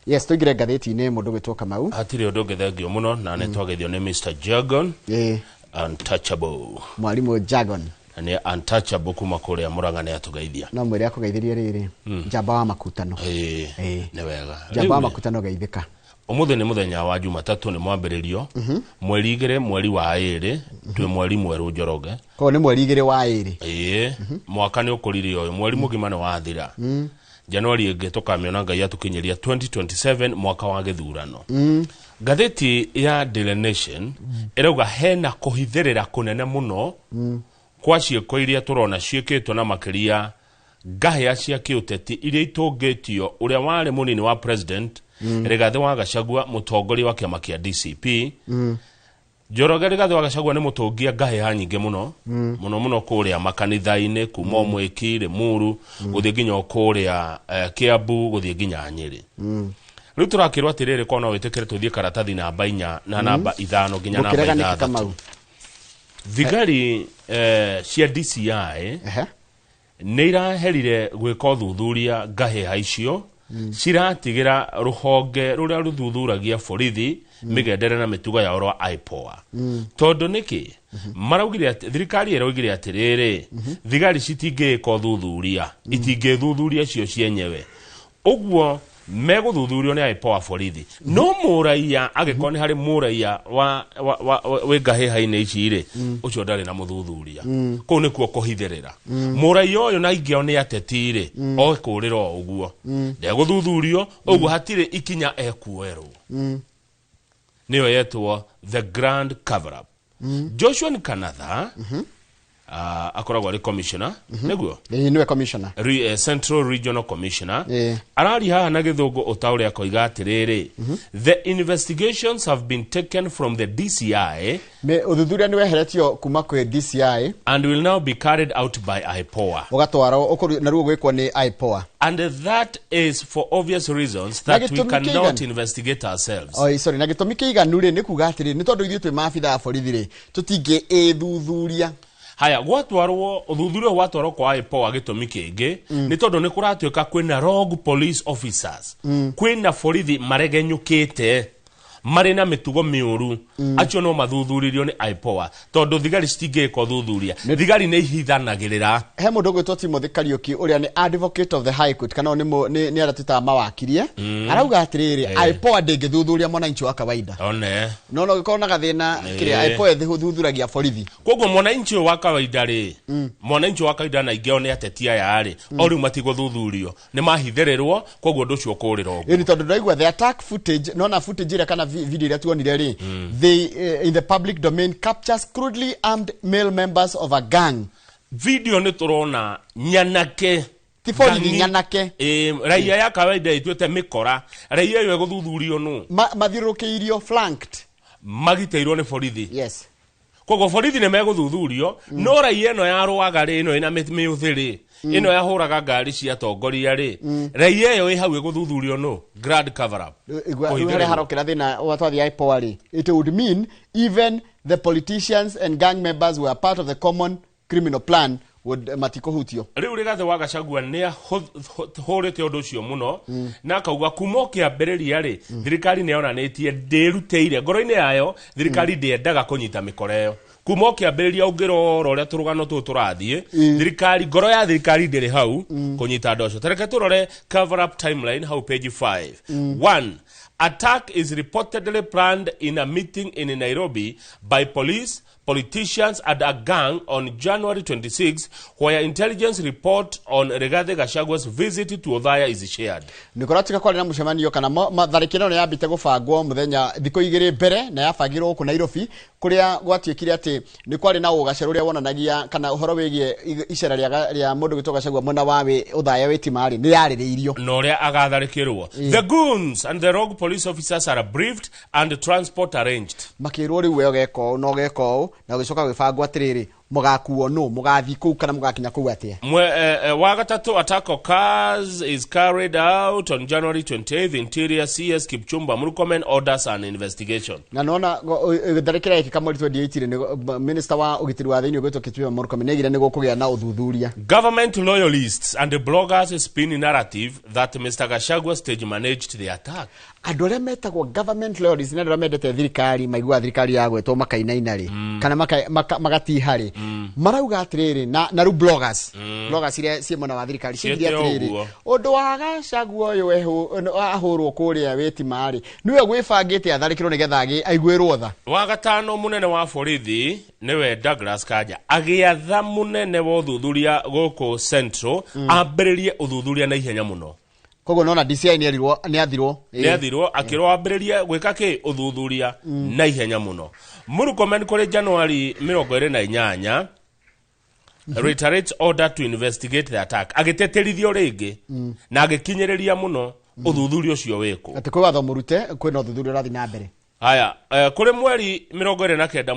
Yes, tũingĩre ngathĩti-inĩ, mũndũ gwĩtwo Kamau. Hatirĩ ũndũ ũngĩ, thengio mũno na nĩ twageithio nĩ Mr Jargon. Untouchable. Mwarimũ Jargon. Na nĩ untouchable kuma kũrĩa Mũrang'a, nĩ atũgeithia. No mwĩre akũgeithĩrie rĩrĩ, njamba wa makutano. Nĩ wega. Njamba wa Rĩu rĩ, makutano, geithĩka. Ũmũthĩ nĩ mũthenya wa Jumatatũ, nĩ mwambĩrĩrio mweri 2, mweri wa 2, twĩ mweri mwerũ, Njoroge. Koguo nĩ mweri 2 wa 2. Ĩĩ, mwaka nĩ ũkũrire ũyũ, mweri mũgima nĩ wathira. Januari ĩngĩ tũkamĩona Ngai atũkinyĩria 2027, mwaka wa gĩthurano. Ngathĩti ya Daily Nation ĩrauga hena kũhithĩrĩra kũnene mũno kwa ciĩko iria tũrona ciĩkĩtwo, na makĩria ngahĩa cia kĩũteti iria itũngĩtio ũrĩa warĩ mũnini wa president Rigathĩ wa Gachagua, mũtongoria wa kĩama kĩa DCP. Njoroge, Rigathĩ wa Gachagua nĩ mũtũngia ngahĩha nyingĩ mũno mũno mũno kũrĩa makanitha-inĩ, kuma o Mwĩki, Limuru, gũthiĩ nginya o kũrĩa Kiambu, gũthiĩ nginya Nyĩrĩ. Rĩu tũrakĩrwo atĩrĩrĩ, korwo no wĩtĩkĩre tũthiĩ karatathi namba 4 na namba 5 nginya namba Mũkĩrega nĩkĩ? 6. Kamau. Thigari cia DCI nĩ iraherire gwĩka ũthuthuria ngahĩha icio, ciratigĩra rũhonge rũrĩa rũthuthuragia borithi mĩgendere na mĩtugo yao rwa IPOA. Tondũ nĩkĩ maraugire atĩ thirikari ĩraugire atĩrĩrĩ, thigari citingĩĩka ũthuthuria, itingĩthuthuria cio cienyewe, ũguo megũthuthurio nĩ IPOA borithi. No mũraia, angĩkorwo nĩ harĩ mũraia wa wĩ ngahĩha-inĩ ici rĩ, ũcio ndarĩ na mũthuthuria. Kũu nĩkuo kũhithĩrĩra mũraia ũyũ, na aingĩ ao nĩ ateti rĩ, okũrĩra o ũguo, ndegũthuthurio ũguo, hatirĩ ikinya ekuoerwo. Nĩyo yetwo the grand cover up. Joshua Nkanatha akoragwo arĩ commissioner, nĩguo? Ĩĩ, nĩwe commissioner. Central Regional Commissioner. Arari haha na gĩthũngũ ũtaũrĩa akoiga atĩrĩrĩ, "The investigations have been taken from the DCI Ũthuthuria nĩ weheretio kuma kwĩ DCI and will now be carried out by IPOA." Ũgatwarwo naruo gwĩkwo nĩ IPOA. "And that is for obvious reasons Na that we gĩtũmi cannot kĩiganu? investigate ourselves." Oi, sorry, na gĩtũmi kĩiganu rĩ, nĩ kuga atĩrĩ, nĩ tondũ ithuĩ twĩ maabitha a borithi rĩ, tũtingĩ ĩthuthuria. Haya, gwatwarwo ũthuthuria ũyũ watwarwo kwa IPOA, gĩtũmi kĩngĩ nĩ tondũ nĩ kũratuĩka kwĩna rogue police officers, kwĩna borithi maregenyũkĩte marĩ na mĩtugo mĩũru. Acio no mathuthuririo nĩ IPOA tondũ thigari citingĩka ũthuthuria, thigari nĩ ihithanagĩrĩra. He mũndũ ũgwĩtwo Timothy Kariuki, ũrĩa nĩ advocate of the High Court, kana nĩ arĩa twĩtaga mawakirie, arauga atĩrĩrĩ, IPOA ndĩngĩthuthuria mwananchi wa kawaida. One. No gĩkorwo na gathĩna kĩrĩa IPOA ĩthuthuragia borithi. Koguo mwananchi ũyũ wa kawaida rĩ, mwananchi wa kawaida na ingĩ ao nĩ ateti aya rĩ, o rĩu matigũthuthurio, nĩ mahithĩrĩrwo, koguo ũndũ ũcio ũkũrĩra ũguo. Ĩni tondũ ndaigua the attack footage, nona footage ĩrĩa kana video ĩrĩa tuonire rĩ, they in the public domain captures crudely armed male members of a gang. Video nĩ tũrona nyanake. Ti borithi, Ngangi. nyanake. Ĩ, raia ya kawaida ĩtuĩte mĩkora, raia ĩyo ĩgũthuthurio nũ? Mathiũrũrũkĩirio, flanked. Magitĩirwo nĩ borithi. Yes. Koguo borithi nĩ megũthuthurio, no raia ĩno ya rwaga rĩ, ĩno ĩna mĩũthĩ rĩ, ĩno yahũraga ngari cia atongoria rĩ, raia ĩyo ĩ hau ĩgũthuthurio nũ? Grand cover up. Rĩu harĩa Kũhithĩrĩrwo. harokĩra thĩna wa twathiĩ IPOA rĩ, it would mean even the politicians and gang members were part of the common criminal plan would matikũhutio. Rĩu Rigathĩ wa Gachagua nĩ ahũrĩte ũndũ ũcio mũno na akauga kuma o kĩambĩrĩria rĩ, thirikari nĩ yonanĩtie ndĩrutĩire ngoro-inĩ yayo, thirikari ndĩendaga kũnyita mĩkora ĩyo kuma o kĩambĩrĩria. Ũngĩrora ũrĩa tũrũgano tũtũ tũrathiĩ, thirikari, ngoro ya thirikari ndĩrĩ hau kũnyita andũ acio. Tareke tũrore cover up timeline hau page 5. One attack is reportedly planned in a meeting in Nairobi by police, politicians and a gang on January 26, where intelligence report on Rigathi Gachagua's visit to Othaya is shared. Nä kåratuä kwarä na mũcemanio kana tharĩkĩro ĩno yambĩte gũbangwo mũthenya thikũ 2 mbere, na yabangirwo gũkũ Nairobi, kũrĩa gwatuĩkire atĩ nĩ kwarĩ na ũgacĩru ũrĩa wonanagia kana ũhoro wĩgiĩ icera rĩa mũndũ gwĩtwo Gachagua mwena wa Othaya wĩtima rĩ, nĩ yarĩrĩirio. Na ũrĩa agatharĩkĩrwo. The goons and the rogue police officers are briefed and transport arranged. Makĩrwo rĩu we ũgeka ũũ na ũgeka ũũ, na gũgĩcoka gwĩbangwo atĩrĩrĩ, Mũgakuo nũ, mũgathiĩ kũu kana mũgakinya kũu atĩa? Wa gatatũ, attack occurs is carried out on January 28th. Interior CS Kipchumba Murkomen orders an investigation. Na nona tharĩkĩra yekĩka mweri 28 rĩ, minister wa ũgitĩri wa thĩinĩ ũgwĩtwo Kipchumba Murkomen nĩaigire nĩ gũkũgĩa na ũthuthuria. Government loyalists and the bloggers spin narrative that Mr. Gachagua stage managed the attack. Andũ arĩa metagwo government loyalists na andũ arĩa mendete thirikari, maiguaga thirikari ya gwetwo makainaina rĩ, kana magatiha rĩ, marauga atĩrĩrĩ, na rĩu bloggers iria ciĩ mwena wa thirikari ciugire Ciĩte atĩrĩrĩ, ũguo. Ũndũ wa Gachagua ũyũ ahũrwo kũrĩa wĩtima rĩ, nĩwe gwĩbangĩte atharĩkĩrwo nĩgetha aiguĩrwo tha. Wa gatano, munene wa borithi niwe Douglas Kanja agĩatha munene wa ũthuthuria gũkũ Central ambĩrĩrie ũthuthuria na ihenya mũno. Koguo nona DCI nĩ athirwo. Nĩ athirwo akĩrwo ambĩrĩrie gwĩka kĩ ũthuthuria na ihenya mũno. Murkomen kũrĩ January 28 reiterates order to investigate the attack, agĩtĩtĩrithio rĩngĩ na agĩkinyĩrĩria mũno ũthuthuria ũcio wĩkwo. Atĩ kwĩ watho mũrute, kwĩna ũthuthuria ũrathiĩ na mbere. Haya, kũrĩ mweri 29,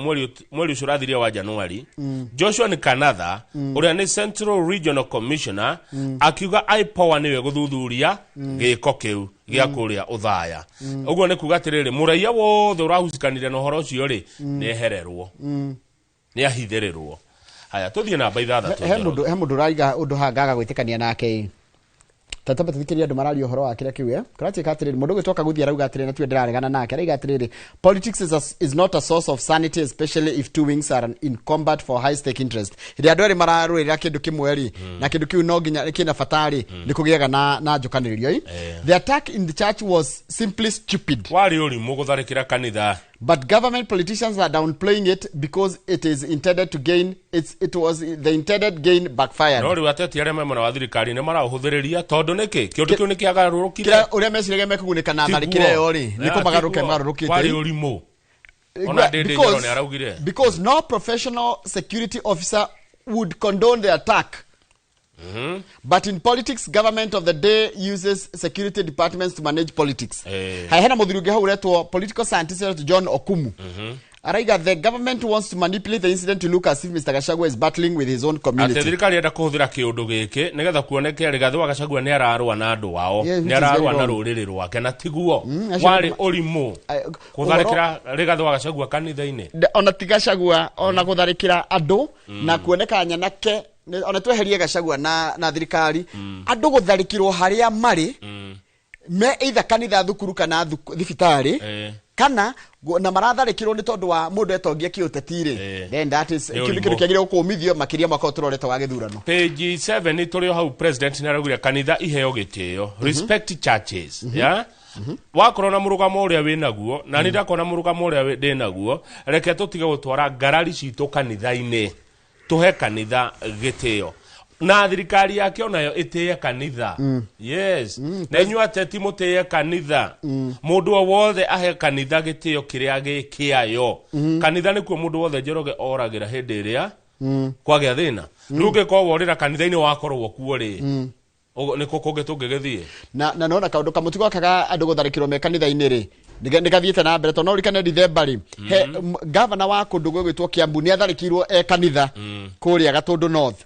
mweri ũcio ũrathirie wa Januari, Joshua Nkanatha ũrĩa nĩ Central Regional Commissioner akiuga IPOA nĩwe gũthuthuria gĩko kĩu gĩa kũrĩa Ũthaya. Ũguo nĩ kuga atĩrĩrĩ, mũraiya wothe ũrahucikanire na ũhoro ũcio rĩ, nĩehererwo, nĩahithĩrĩrwo. Haya, tũthiĩ namba 6. He mũndũ ũraiga ũndũ haha ngaga gwĩtĩkania nake. Tata tũthikĩrĩrie andũ mararia ũhoro wa kĩrĩa kĩu, eh? Kũratuĩka atĩrĩrĩ, mũndũ ũgwĩtwo Kaguthia arauga atĩrĩrĩ, na tuwe ndĩraregana nake, arauga atĩrĩrĩ, politics is not a source of sanity, especially if two wings are in combat for high stake interest. Hĩndĩ andũ erĩ mararũĩrĩra kĩndũ kĩmwe rĩ, na kĩndũ kĩu no nginya kĩna bata rĩ, nĩ kũgĩaga na njũkanĩrĩrio, ĩ. The attack in the church was simply stupid. Warĩ ũrimũ gũtharĩkĩra kanitha. But government politicians are downplaying it because it is intended to gain, it was the intended gain backfired. No rĩu ateti arĩa me mwena wa thirikari nĩ maraũhũthĩrĩria tondũ nĩkĩ? Kĩũndũ kĩu nĩ kĩagarũrũkire. Kĩrĩa ũrĩa meciragia mekũgunĩka na tharĩkĩra ĩyo rĩ, nĩ kũmagarũrũke magarũrũkĩte. Warĩ ũrimũ. Ona Ndindi Nyoro nĩ araugire. Because no professional security officer would condone the attack. But in politics, government of the day uses security departments to manage politics. Hai hena mũthuri ũngĩ hau ũretwo political scientist John Okumu. Araiga the government wants to manipulate the incident to look as if Mr. Gachagua is battling with his own community. Atĩ thirikari enda kũhũthĩra kĩũndũ gĩkĩ nĩgetha kuoneke Rigathĩ wa Gachagua nĩ ararũa na andũ ao, nĩ ararũa na rũrĩrĩ rwake, na tiguo. Warĩ ũrimũ gũtharĩkĩra Rigathĩ wa Gachagua kanitha-inĩ. Ona ti Gachagua, ona gũtharĩkĩra andũ na kuoneka nyanake, ona tweherie Gachagua na thirikari, andũ gũtharĩkĩrwo harĩa marĩ, me either kanitha, thukuru kana thibitarĩ, kana na maratharĩkĩrwo nĩ tondũ wa mũndũ etongia kĩũteti rĩ, then that is Nĩ kĩndũ ũrimũ. kĩagĩrĩire gũkũmithio makĩria mwaka ũyũ tũrorete wa gĩthurano. Page 7 tũrĩ o hau, president nĩ araugire kanitha iheo gĩtĩo, respect churches, yeah? Wakorwo na mũrũgamo ũrĩa wĩnaguo, na nĩ ndakorwo na mũrũgamo ũrĩa ndĩnaguo, reke tũtige gũtwara ngarari citũ kanitha-inĩ, tũhe kanitha gĩtĩo. Na thirikari yake onayo ĩtĩe kanitha. Yes. Na inyuĩ ateti mũtĩe kanitha. Mũndũ o wothe ahe kanitha gĩtĩo kĩrĩa gĩ kĩayo. Kanitha nĩkuo mũndũ wothe Njoroge oragĩra hĩndĩ ĩrĩa kwagĩa thĩna. Rĩu ũngĩkorwo worĩra kanitha-inĩ wakorwo kuo rĩ, ũguo nĩkũ kũngĩ tũngĩgĩthiĩ? Na nona kaũndũ kamũtugo gaka ga andũ gũtharĩkĩrwo me kanitha-inĩ rĩ, nĩ gathiĩte na mbere, tondũ no ũririkane Dithemba rĩ, he gavana wa kũndũ gwĩtwo Kiambu nĩ atharĩkĩirwo e kanitha kũrĩa Gatundu North.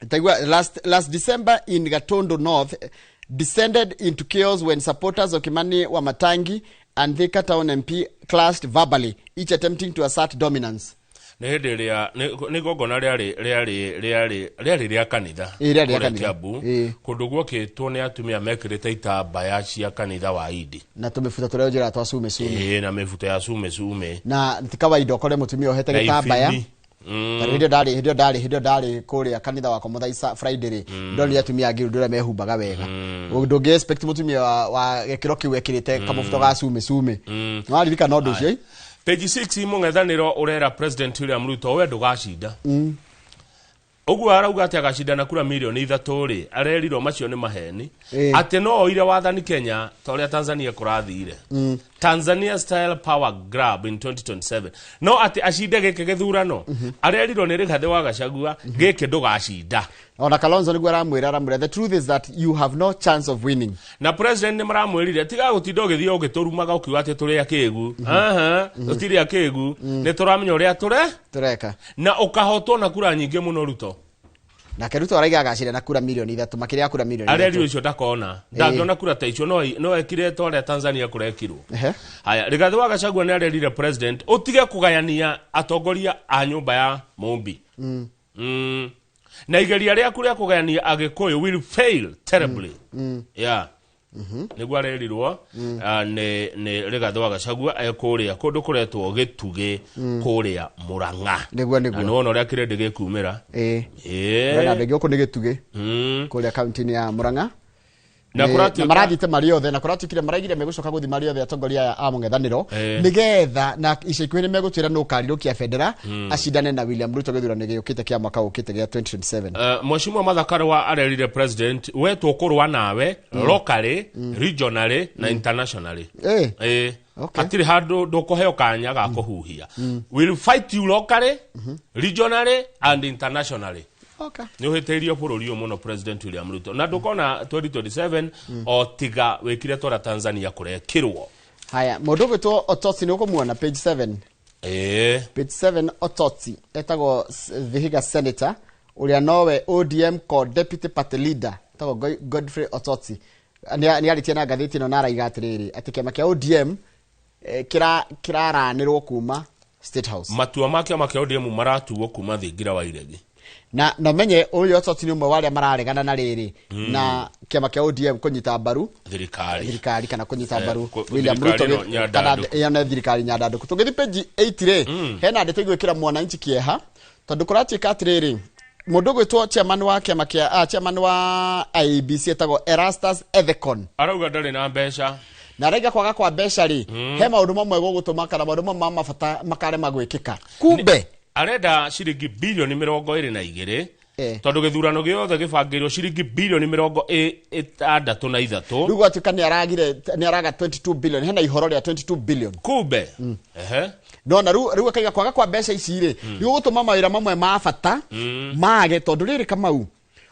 Taigua, last December in Gatundu North descended into chaos when supporters of Kimani Wamatangi and Thika Town MP clashed verbally, each attempting to assert dominance. Nĩ hĩndĩ ĩrĩa, nĩ igongona rĩarĩ rĩa kanitha. Ĩ, rĩarĩ rĩa Kũrĩa kanitha. Kiambu, Ĩ. kũndũ gwokĩtwo nĩ atumia mekĩrĩte itambaya cia kanitha wa Idi. Na tũmĩbuto tũrĩa ũnjĩraga twa cume cume. Ĩ, na mĩbuto ya cume cume. Na ti kawaida ũkore mũtumia ohete Na gĩtambaya. ibini. Ta rĩu hĩndĩ ĩyo ndarĩ kũrĩa kanitha wakwa Mũthaisa Friday rĩ, ndonire atumia angĩ ũndũ ũrĩa mehumbaga wega. Ndũngĩ expect mũtumia wa gĩkĩro kĩu ekĩrĩte kamũbuto ga cume cume. Nĩwaririkana ũndũ ũcio, ĩ? Page 6 mũng'ethanĩro ũrera President William Ruto we ndũgacinda. Ũguo arauga atĩ agacinda na kura mirioni 3 rĩ, arerirwo macio nĩ maheni. Atĩ no oire wathani Kenya ta ũrĩa Tanzania kũrathire. Tanzania style power grab in 2027. No atĩ acinde gĩkĩ gĩthurano, arerirwo nĩ Rigathĩ wa Gachagua, gĩkĩ ndũgacinda. Ona Kalonzo nĩguo aramwĩra, the truth is that you have no chance of winning. Na president nĩ maramwĩrire, tiga gũtinda ũgĩthiĩ ũgĩtũrumaga ũkiuga atĩ tũrĩ akĩgu. Aha, tũtirĩ akĩgu, nĩ tũramenya ũrĩa tũre tũreka. Na ũkahotwo na kura nyingĩ mũno, Ruto. Nake Ruto araiga agacira na kura milioni 3, makĩria ya kura milioni arerirwo 3. Icio ndakona, ndangĩona kura ta icio, no ekire ta ũrĩa Tanzania kũrekirwo. Haya, Rigathĩ wa Gachagua nĩ arerire president ũtige kũgayania atongoria a nyũmba ya Mũmbi. Na igeria rĩaku rĩa kũgayania Agĩkũyũ will fail terribly. Yeah, nĩguo arerirwo nĩ Rigathĩ wa Gachagua ekũrĩa kũndũ kũretwo Gĩtugĩ kũrĩa Mũrang'a. Nĩguo. Na nĩwona ũrĩa kĩrĩndĩ gĩkumĩra. Na andũ aingĩ gũkũ nĩ Gĩtugĩ kũrĩa kaunti-inĩ ya Mũrang'a. Na Na marathiĩte marĩ othe, na kũratuĩkire maraigire megũcoka gũthiĩ marĩ othe atongoria aya a mũng'ethanĩro, nĩgetha na ica ikuhĩ nĩ megũtwĩra nũ ũkarirũkia bendera acindane na William Ruto gĩthurano gĩũkĩte kĩa mwaka ũkĩte gĩa 2027. Mheshimiwa Martha Karua arerire president, we tũkũrũa nawe locally, regionally na internationally. Hatirĩ handũ ndũkũheo kanya ga kũhuhia. Will fight you locally, regionally and internationally. Nĩ ũhĩtĩirie bũrũri ũyũ mũno, President William Ruto, na ndũkona 2027 o tiga wĩkire twara Tanzania kũrekirwo. Haya, mũndũ ũgwĩtwo Ototsi nĩ ũkũmuona page 7. Page 7, Ototsi etagwo Vihiga senator ũrĩa nowe ODM co deputy party leader, etagwo Godfrey Ototsi, nĩ arĩtie na ngathĩti ĩno na araiga atĩrĩrĩ, atĩ kĩama kĩa ODM kĩraranĩrwo kuma State House. Matua ma kĩama kĩa ODM maratuo kuma thingira wa iregi. Na menye ũyũ Ototsi nĩ ũmwe wa arĩa mararegana na rĩrĩ na kĩama kĩa ODM kũnyita mbaru thirikari. Thirikari kana kũnyita mbaru William thirikari Ruto ĩno kana nyandandũku. ĩyo nĩ thirikari nyandandũku. Tũngĩthiĩ page 8 rĩ, hena ndeto igwĩkĩra mwananchi kĩeha, tondũ kũratuĩka atĩrĩrĩ, mũndũ ũgwĩtwo chairman wa kĩama kĩa chairman wa IEBC etagwo Erastus Ethekon. Arauga ndarĩ na mbeca. Na araiga kwaga kwa mbeca rĩ, he maũndũ mamwe gũgũtũma kana maũndũ mamwe ma mabata makarema gwĩkĩka, kumbe Arenda ciringi bilioni 22, tondũ gĩthurano gĩothe gĩbangĩirwo ciringi bilioni 63. Rĩu gwatuĩka nĩ aragire, nĩ araga 22 billion, hena ihoro rĩa 22 billion. Kumbe ehe. Nona rĩu akaiga kwaga kwa mbeca ici rĩ, nĩ gũgũtũma mawĩra mamwe ma bata mage, tondũ rĩrĩ, Kamau,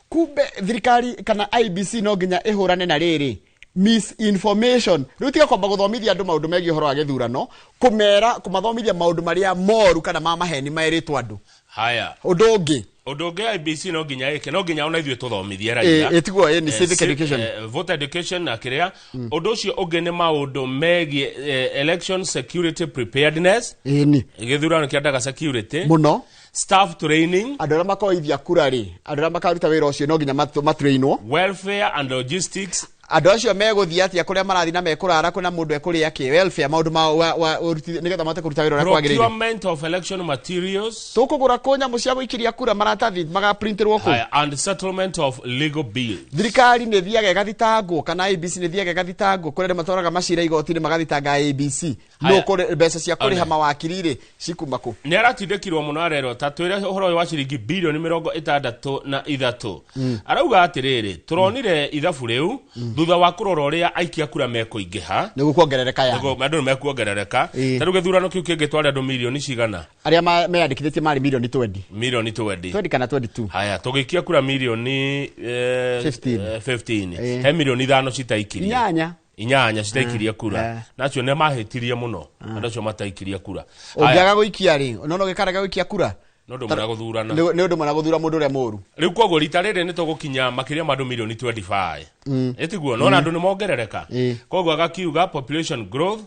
kumbe thirikari kana IEBC no nginya ĩhũrane na rĩrĩ misinformation. Rĩu tiga kwamba gũthomithia andũ maũndũ megiĩ ũhoro wa gĩthurano, kũmera kũmathomithia maũndũ marĩa moru kana ma maheni merĩtwo andũ. Haya. Ũndũ ũngĩ, ũndũ ũngĩ IEBC no nginya ĩke, no nginya ona ithuĩ tũthomithie raia. Ĩtiguo ĩ nĩ civic education. Voter education na kĩrĩa. Ũndũ ũcio ũngĩ nĩ maũndũ megiĩ election security preparedness. Ĩni. Gĩthurano kĩendaga security mũno. Staff training. Andũ arĩa makoithia kura rĩ, andũ arĩa makaruta wĩra ũcio no nginya matrainwo. Welfare and logistics. Andũ acio megũthiĩ atĩa kũrĩa marathiĩ na mekũrara kwĩna mũndũ ekũrĩa kĩ, welfare, maũndũ ma wa nĩgetha mahote kũruta wĩra ũrĩa kwagĩrĩire. Procurement of election materials. Tũkũgũra kũ nyamũ cia gũikĩria kura, maratathi magaprintĩrwo kũ? Haya, and settlement of legal bills. Thirikari nĩ thiaga ĩgathitangwo kana IEBC nĩ thiaga ĩgathitangwo kũrĩa andũ matwaraga macira igoti-inĩ magathitanga IEBC no Haya. kũrĩ mbeca cia kũrĩha One. mawakiri rĩ, cikuma kũ? Nĩ aratindĩkirwo mũno, arerwo ta twĩre ũhoro ũyũ wa ciringi bilioni 63. Arauga atĩrĩrĩ, tũronire ithabu rĩu thutha wa kũrora ũrĩa aikia kura mekũingĩha. Nĩguo kuongerereka yani. Nĩguo andũ nĩ mekuongerereka. Ta rĩu gĩthurano kĩu kĩngĩ twarĩ andũ milioni cigana? Arĩa meyandĩkithĩtie marĩ milioni 20. Milioni 20. 20 kana 22. Haya, tũgĩikia kura milioni 15. 15. He milioni 5 citaikirie. 8. 8 citaikirie kura. Nacio nĩ mahĩtirie mũno andũ acio mataikirie kura. Haya, Ũngĩaga gũikia rĩ, nona ũgĩkaraga gũikia kura no ũndũ mwega gũthurana. Nĩ ũndũ mwega gũthura mũndũ ũrĩa mũũru. Rĩu koguo rita rĩrĩ nĩ tũgũkinya makĩria ma andũ milioni 25, ĩtiguo? Nona andũ nĩ mongerereka. Koguo agakiuga population growth.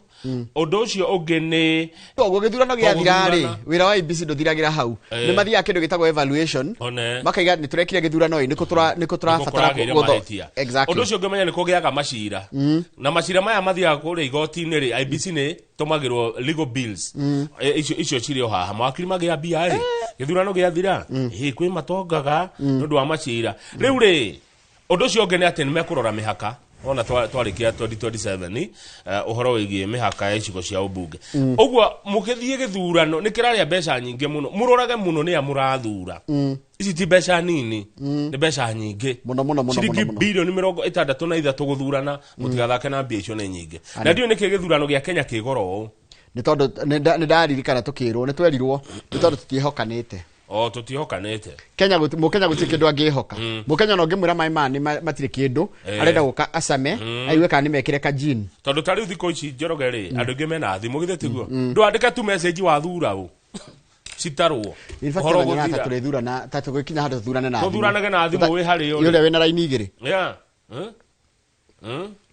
Ũndũ ũcio ũngĩ nĩ Koguo gĩthurano gĩathira rĩ, Gũthurana. wĩra wa IEBC ndũthiragĩra hau. Nĩ mathiaga kĩndũ gĩtagwo evaluation. One. Makaiga nĩ tũrekire gĩthurano ĩ, nĩkũ tũrabatara kũragĩire mahĩtia. Ũndũ ũcio ũngĩ menya nĩ kũgĩaga macira, na macira maya mathiaga kũrĩa igoti-inĩ rĩ, IEBC nĩ tũmagĩrwo legal bills. Icio cirĩ o haha, mawakiri magĩa mbia rĩ, gĩthurano gĩathira ĩ kwĩ matongaga nĩ ũndũ wa macira. Rĩu rĩ, ũndũ ũcio ũngĩ nĩ atĩ nĩ mekũrora mĩhaka. Ona twarĩkia 2027, ũhoro wĩgiĩ mĩhaka ya icigo cia ũmbunge ũguo mũgĩthiĩ gĩthurano nĩ kĩrarĩa mbeca nyingĩ mũno. Mũrorage mũno nĩa mũrathura. Ici ti mbeca nini, nĩ mbeca nyingĩ. Mũno, mũno, mũno. Ciringi Mũno, mũno. 63 bilioni gũthurana. Mũtigathake na mbia icio, nĩ nyingĩ. Na ndiũĩ nĩkĩ gĩthurano gĩa Kenya kĩ goro ũũ. Nĩ tondũ nĩ ndaririkana tũkĩrwo, nĩ twerirwo nĩ tondũ tũtiĩhokanĩte. O tũtihokanĩte. Kenya mũkenya gũtirĩ kĩndũ angĩhoka. Mũkenya no ngĩmwĩra maĩ maya nĩ matirĩ kĩndũ, arenda gũka acame aigue kana nĩ mekĩre kajini. Tondũ ta rĩu thikũ ici, Njoroge rĩ, andũ aingĩ mena thimũ, githĩ tiguo? Ndwandĩke tu message wathura ũ citarwo. In fact, Ũhoro ona nyonaga ta gũthira. tũrĩthurana, ta tũgĩkinya handũ tũthurane na thimũ. Tũthuranage na thimũ wĩ harĩa ũrĩ. Ũrĩa wĩna raini igĩrĩ. Yeah.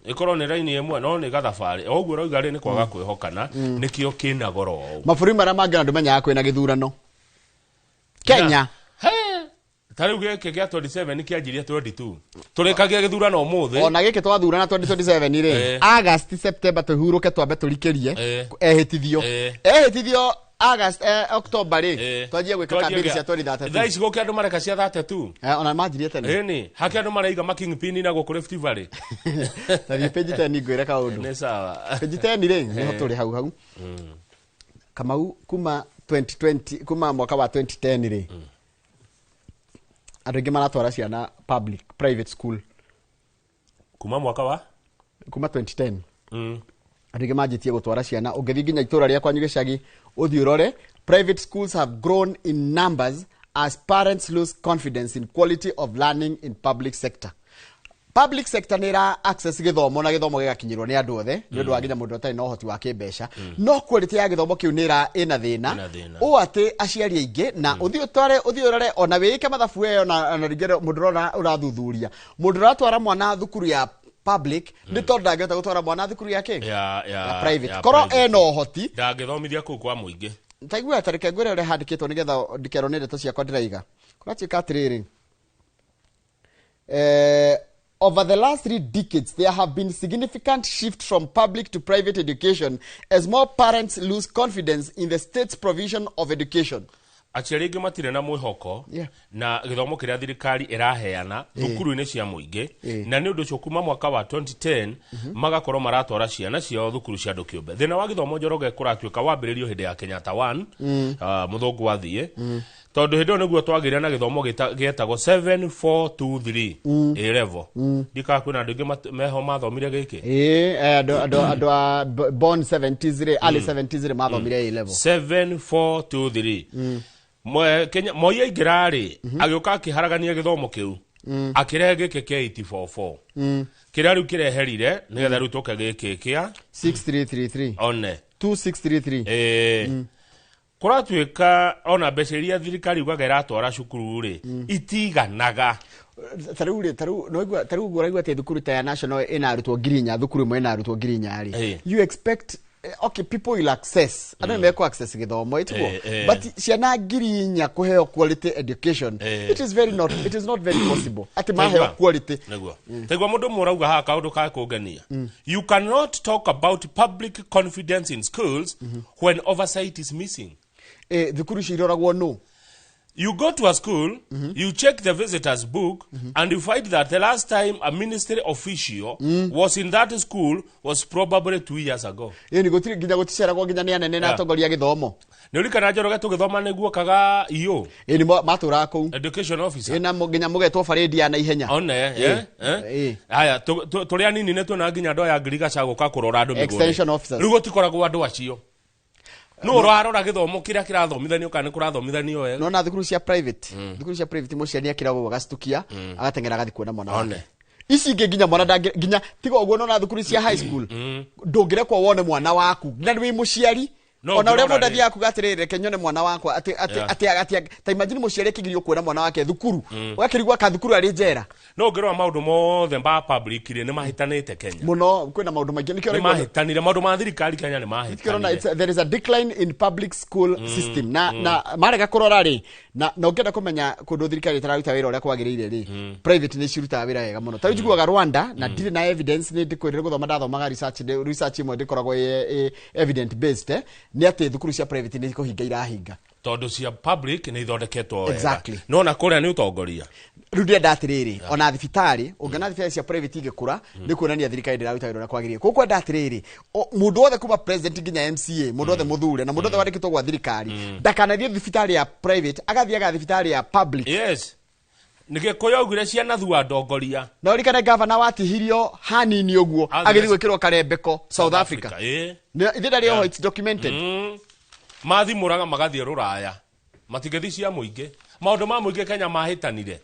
Ĩkorwo nĩ raini ĩmwe no nĩ gathabarĩ o ũguo ũrauga rĩ, nĩ kwaga kwĩhokana nĩkĩo kĩna goro ũũ. Mabũrũri marĩa mangĩ ona ndũmenyaga kwĩna gĩthurano. Kenya. He, ta rĩu gĩkĩ gĩa 27 kĩanjirie 22, tũrĩkagia gĩthurano ũmũthĩ. Ona gĩkĩ twathurana 2027 rĩ, August, September tũhurũke, twambe tũrikĩrie ehĩtithio. Ehĩtithio August, October rĩ, twanjie gwĩka Twanjie campaign cia thaa 2032. ici gũkĩ andũ mareka cia 32. Ona manjirie tene. Ĩni hake andũ maraiga ma kingpin na gũkũ Rift Valley. Tathiĩ page 10 ngwĩre kaũndũ. Nĩ sawa. Page 10 rĩ, nĩho tũrĩ hau hau. Kamau, kuma 2020, kuma mwaka wa 2010 rĩ, andũ aingĩ maratwara ciana public private school. Kuma mwaka wa Kuma 2010 andũ aingĩ manjĩtie gũtwara ciana. Ũngĩthiĩ nginya itũra rĩa kwanyu gĩcagi, ũthiĩ ũrore, private schools have grown in numbers as parents lose confidence in quality of learning in public sector. Public sector nĩ ĩra access gĩthomo na gĩthomo gĩgakinyĩrwo nĩ andũ othe, nĩ ũndũ wa nginya mũndũ ũtarĩ na ũhoti wa kĩmbeca, no quality ya gĩthomo kĩu nĩ ĩra ĩna thĩna. Ĩna thĩna. Ũũ atĩ aciari aingĩ na ũthiĩ ũtware, ũthiĩ ũrore, ona wĩke mathabu ĩyo, ona rĩngĩ mũndũ ũrona ũrathuthuria mũndũ ũratwara mwana thukuru ya public nĩ tondũ ndangĩhota gũtwara mwana thukuru ya kĩ ya ya private, ya korwo private. ena ũhoti. Ndangĩthomithia kũu kwa mũingĩ. Taigua, tareke ngwĩre ũrĩa handĩkĩtwo nĩgetha ndikerwo nĩ ndeto ciakwa ndĩraiga. Kũratuĩka atĩrĩrĩ, over the last 3 decades there have been significant shift from public to private education as more parents lose confidence in the state's provision of education. Aciari aingĩ matirĩ na mwĩhoko na gĩthomo kĩrĩa thirikari ĩraheana thukuru-inĩ cia mũingĩ, na nĩ ũndũ ũcio kuma mwaka wa 2010 magakorwo maratwara ciana ciao thukuru cia andũ kĩũmbe. Thĩna wa gĩthomo, Njoroge, kũratuĩka wambĩrĩrio hĩndĩ ya Kenyatta 1, mũthũngũ wathiĩ, tondũ hĩndĩ ĩyo nĩguo twagĩire na gĩthomo gĩetagwo 7423 A level. Ndikaga kwĩna andũ aingĩ meho mathomire gĩkĩ. Ĩĩ, andũ a born 70s rĩ, early 70s rĩ, mathomire A level. 7423. Kenya Moi aingĩra rĩ, agĩũka akĩharagania gĩthomo kĩu, akĩrehe gĩkĩ kĩa 844 kĩrĩa rĩu kĩreherire nĩgetha rĩu tũke gĩkĩ kĩa 6333. One. 2633. Kũratuĩka ona mbeca iria thirikari ugaga ĩratwara cukuru rĩ, itiganaga. Tarĩu rĩ, tarĩu no tarĩu ũguo ũraigua atĩ thukuru ta ya national ĩna arutwo 4,000, thukuru ĩmwe ĩna arutwo 4,000 rĩ, you expect, okay, people will access, andũ nĩ mekũ access gĩthomo ĩtiguo, but ciana 4,000 kũheo quality education, it is not very possible atĩ maheo Taigua. quality. Nĩguo taigua mũndũ ũmwe ũrauga haha kaũndũ ka kũngenia: "You cannot talk about public confidence in schools when oversight is missing." Thukuru icio iroragwo nũ? You go to a school, you check the visitors book, and you find that the last time a ministry official was in that school was probably 2 years ago. Ĩni gũtirĩ nginya gũticeragwo nginya nĩ anene na atongoria a gĩthomo. Nĩ ũrikana, Njoroge, tũgĩthoma nĩguo kaga iyo Ĩni matũraga kũu. Education officer. Ĩ, na nginya mũgetwo barĩndi ya naihenya. One. Haya, tũrĩ anini nĩ tuona nginya andũ aya ngirigaca gũka kũrora andũ mĩgũnda. Extension officers. Rĩu gũtikoragwo andũ acio no ũrarora gĩthomo kĩrĩa kĩrathomithanio kana nĩ kũrathomithanio wega. Nona thukuru cia private, thukuru cia private, mũciari akĩra ũguo agacitukia, agateng'era agathiĩ kuona mwana One. wake. Ici ingĩ nginya mwana ndangĩ nginya tiga ũguo. Nona thukuru cia high school ndũngĩrekwo wone mwana waku na wĩ mũciari. No, Ona ũrĩa ngĩrora mũndũ rĩ. athiaga kuga atĩrĩrĩ, reke nyone mwana wakwa, atĩ atĩ atĩ ta imagine mũciari akĩgirio kuona mwana wake thukuru, ũgakĩrigwo ka thukuru arĩ njera. No ngĩrora maũndũ mothe ma public rĩ, nĩ mahĩtanĩte Kenya. Mũno, kwĩna maũndũ maingĩ nĩkĩo Nĩ ũraigua. mahĩtanire maũndũ ma thirikari Kenya nĩ Nĩkĩo ũrona mahĩtanire. there is a decline in public school system na marega kũrora rĩ, na ũngĩenda kũmenya kũndũ thirikari ĩtararuta wĩra ũrĩa kwagĩrĩire rĩ, private nĩ cirutaga wĩra wega mũno. Ta rĩu njiguaga Rwanda, na ndirĩ na evidence, nĩ ndĩkwĩrire gũthoma ndathomaga research, research ĩmwe ndĩkoragwo ĩ evident based, nĩ atĩ thukuru cia private nĩ kũhinga irahinga. Tondũ cia public nĩ ithondeketwo wega. Exactly. No na kũrĩa nĩ ũtongoria. Rĩu ndĩrenda atĩrĩrĩ, ona thibitarĩ ũngĩona thibitarĩ cia private igĩkũra, nĩ kuonania thirikari ndĩraruta wĩra ũrĩa kwagĩrĩire. Koguo kwenda atĩrĩrĩ, mũndũ wothe kuma president nginya MCA, mũndũ wothe mũthure na mũndũ wothe wandĩkĩtwo gwa thirikari, ndakanathiĩ thibitarĩ ya private, agathiaga thibitarĩ ya public. Yes, nä gä kå yaugire ciana thua ndongoria. Na ũririkane gavana watihirio hanini ũguo, Athire agĩthiĩ gwĩkĩrwo karembeko South Africa. Ithe ndarĩ oho, it's documented. Mathimũraga magathiĩ rũraya, matingĩthi cia mũingĩ. Maũndũ ma mũingĩ Kenya mahĩtanire.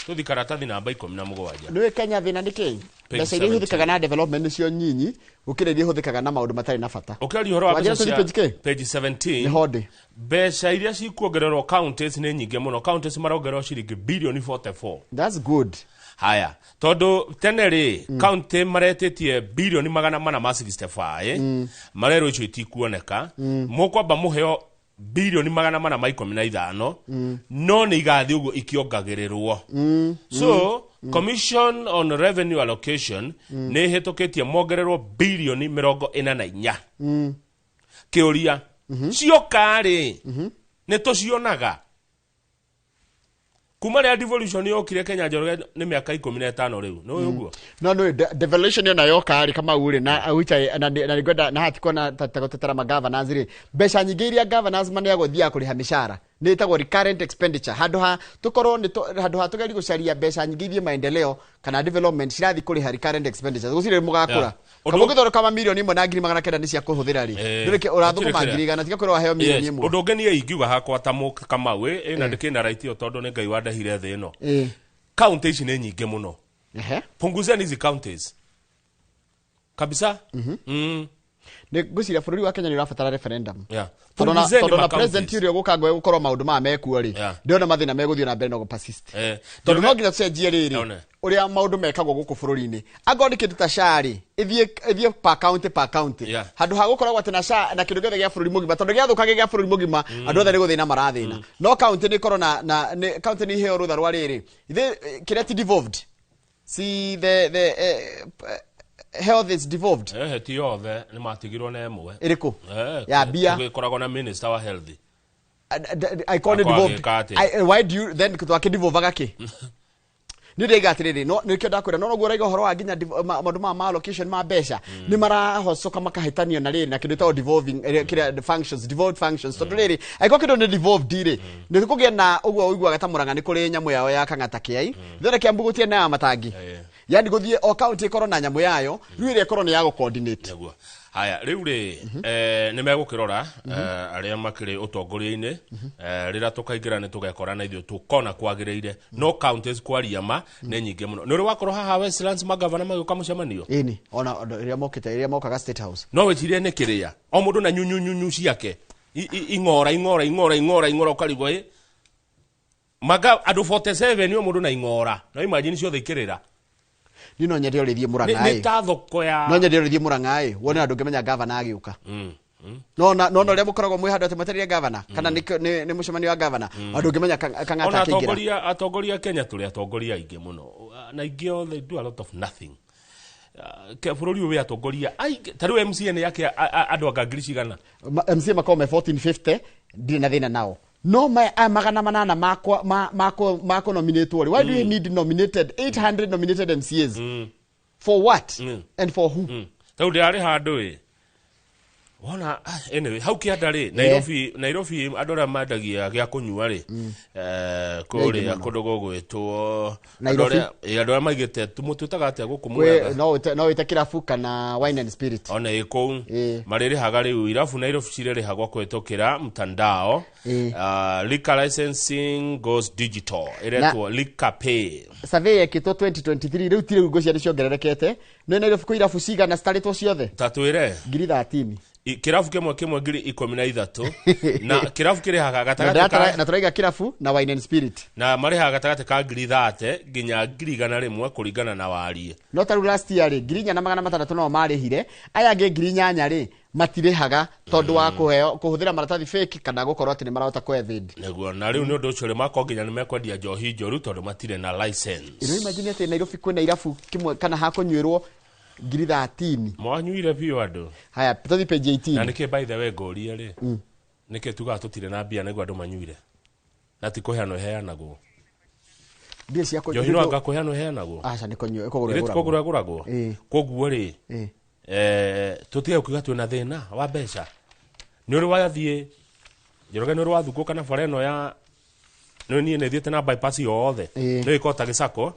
Tũthi karatathi namba 17. Nĩũĩ Kenya thĩna nĩ kĩ? Page Mbeca iria 17. ihũthĩkaga na development nĩcio nyinyi gũkĩra iria ihũthĩkaga na maũndũ matarĩ na bata. Ũkĩaria ũhoro wa Wanjĩra mbeca tũthiĩ cia page kĩ? Page 17. Nĩho ndĩ. Mbeca iria cikuongererwo counties nĩ nyingĩ mũno. Counties marongererwo ciringi bilioni 44. That's good. Haya, tondũ tene rĩ, county maretĩtie bilioni 465, marerwo icio itikuoneka, mũkwamba mũheo bilioni 415, no nĩ igathiĩ ũguo ikĩongagĩrĩrwo. So Commission on Revenue Allocation nĩ ĩhĩtũkĩtie mongererwo bilioni 44. Kĩũria, cioka rĩ, nĩ tũcionaga? Kuma rĩrĩa devolution yokire Kenya, Njoroge, nĩ mĩaka 15 rĩu, nĩ ũguo. No no devolution yo nayo kari kama uri na which I na nĩngwenda na hatikona ta gũtetera ma governors rĩ, mbeca nyingĩ iria governors maneagwo thiaga kũrĩha mĩcara, nĩ ĩtagwo recurrent expenditure. Handũ ha tũkorwo nĩ handũ ha tũgerie gũcaria mbeca nyingĩ ithiĩ maendeleo kana development, cirathiĩ kũrĩha recurrent expenditure. Gũcirĩ mũgakũra. Kama ũngĩthondeka ma 1,900,000 nĩ cia kũhũthĩra rĩ, ndũrĩ ũrathũkũma gũtirĩ 100,000, tiga kwĩrwo waheo mirioni Yes. 1. Ũndũ ũngĩ niĩ ingiuga hakwa ta Kamau ĩ na ndĩkĩ na right ĩyo, tondũ nĩ Ngai wandehire thĩ ĩno. County ici nĩ nyingĩ mũno. Punguzeni hizi counties kabisa. Nĩ ngwĩciria bũrũri wa Kenya nĩ ũrabatara referendum. Tondũ na Punguzeni tondũ na ma president counties. ũrĩa ũgũka ngwe gũkorwo maũndũ maya mekuo rĩ, ndĩrona mathĩna megũthiĩ na mbere na gũ-persist. Tondũ no nginya tũcenjie rĩrĩ One. ũrĩa maũndũ mekagwo gũkũ bũrũri-inĩ. Angorwo nĩ kĩndũ ta SHA rĩ, ĩthiĩ per county, per county, handũ ha gũkoragwo atĩ na SHA na kĩndũ gĩothe gĩa bũrũri mũgima, tondũ gĩathũka gĩ gĩa bũrũri mũgima, andũ othe nĩ gũthĩna marathĩna. No county nĩ ĩkorwo na county nĩ iheo rũtha rwa rĩrĩ, ithe kĩrĩa ti devolved, see, the health is devolved. Ti othe, nĩ matigirwo na ĩmwe. Ĩrĩkũ? Ya mbia. Tũgĩkoragwo na minister wa health. Icon Akwa devolved. agĩka atĩa? Why do you then twakĩdevolvaga kĩ? Nĩ ndĩiga atĩrĩrĩ, no nĩkĩo ndakwĩra, no noguo ũraiga ũhoro wa nginya maũndũ ma allocation ma mbeca nĩ marahocoka makahĩtanio na rĩrĩ na kĩndũ gĩtagwo devolving, kĩrĩa the functions, devolved functions, tondũ rĩrĩ angĩkorwo kĩndũ nĩ devolved rĩ, nĩ kũgĩa na ũguo ũiguaga ta Mũrang'a nĩ kũrĩ nyamũ yao ya kang'ata kĩai, thĩna Kĩambu gũtirĩ na ya matangi. Yani gũthiĩ o county ĩkorwo na nyamũ yayo, rĩu ĩrĩa ĩkorwo nĩ ya gũ-coordinate. Nĩguo. Haya, rĩu rĩ, nĩ megũkĩrora arĩa makĩrĩ ũtongoria-inĩ, rĩrĩa tũkaingĩra nĩ tũgekora na ithuĩ tũkona kwagĩrĩire. No counties, kwaria ma, nĩ nyingĩ mũno. Nĩ ũrĩ wakorwo haha Westlands magavana magĩũka mũcemanio? Ĩni, ona ĩrĩa mokĩte, ĩrĩa mokaga State House. No wĩcirie nĩ kĩrĩa o mũndũ na nyunyunyunyu ciake, ing'ora ing'ora ing'ora ing'ora ing'ora, ũkarigwo ĩ maga andũ 47, o mũndũ na ing'ora, no imagine ciothe ikĩrĩra. Niĩ no nyende ũrĩthiĩ nĩ Mũrang'a nĩ ĩ. Ta thoko ya No nyende ũrĩthiĩ Mũrang'a ĩ, wone andũ ũngĩmenya gavana agĩũka. No na no ũrĩa mũkoragwo mwĩ handũ atĩ mwetereire gavana kana nĩ mũcemanio wa gavana, andũ ũngĩmenya kang'ata Ona akĩingĩra. atongoria Kenya, tũrĩ atongoria aingĩ mũno, na aingĩ othe do a lot of nothing. Bũrũri ũyũ wĩ atongoria aingĩ, ta rĩu MCA nĩ yake andũ anga ngiri cigana? MCA makorwo me 1450, ndirĩ na thĩna nao, no aya 800 makwa makwa nominatwo rĩ, why do you need nominated 800 nominated MCAs? For what and for who? Rĩu ndĩrarĩ handũ ĩ wona, anyway, hau kĩanda rĩ, Nairobi andũ arĩa mendagia gĩa kũnyua rĩ, kũrĩa mũno. Kũndũ gũgwĩtwo andũ Nairobi? andũ arĩa maigĩte mũtwĩtaga atĩa gũkũ Kwĩ Mũrang'a? No wĩte kĩrabu kana Wine and Spirit. Ona ĩ kũu marĩrĩhaga rĩu, irabu Nairobi cirĩrĩhagwo kũhĩtũkĩra mtandao. Liquor licensing goes digital, ĩretwo Liquor Pay. Survey yekĩtwo 2023, rĩu ti rĩu, ngũcia nĩ ciongererekete. No Nairobi kwĩ irabu cigana citarĩtwo ciothe? Ta twĩre. 13,000. Kĩrabu kĩmwe kĩmwe 13,000, na kĩrabu kĩrĩhaga gatagatĩ ka Na tũraiga kĩrabu na Wine and Spirit. Na marĩhaga gatagatĩ ka 30,000 nginya 100,000 kũringana na wariĩ. No tarĩu last year rĩ, 4,600 no marĩhire, aya angĩ 8,000 rĩ, matirĩhaga tondũ wa kũheo kũhũthĩra maratathi fake kana gũkorwo atĩ nĩ marahota kũ evade. Nĩguo, na rĩu nĩ ũndũ ũcio rĩ, makorwo nginya nĩ mekwendia njohi njũru tondũ matirĩ na license. Ĩno imagine atĩ Nairobi kwĩna irabu kĩmwe kana hakũnyuĩrwo 13,000. Mwanyuire biũ andũ. Haya, tũthiĩ page 18. Na nĩkĩ, by the way, ngũrie rĩ, nĩkĩ tugaga tũtirĩ na mbia nĩguo andũ manyuire na ti kũheanwo iheanagwo? Mbia cia kũnyua. Njohi no anga kũheanwo ĩheanagwo. Aca, nĩ kũnyua, kũgũrwo. Ĩrĩ kũgũrwo ĩgũragwo. Ĩĩ. Koguo rĩ, tũtige kuga twĩna thĩna wa mbeca. Nĩ ũrĩ wathiĩ, Njoroge, nĩ ũrĩ wathungũka na bara ĩno ya nĩ niĩ nĩ thiĩte na bypass yothe? Nĩ ĩkorwo ta gĩcako,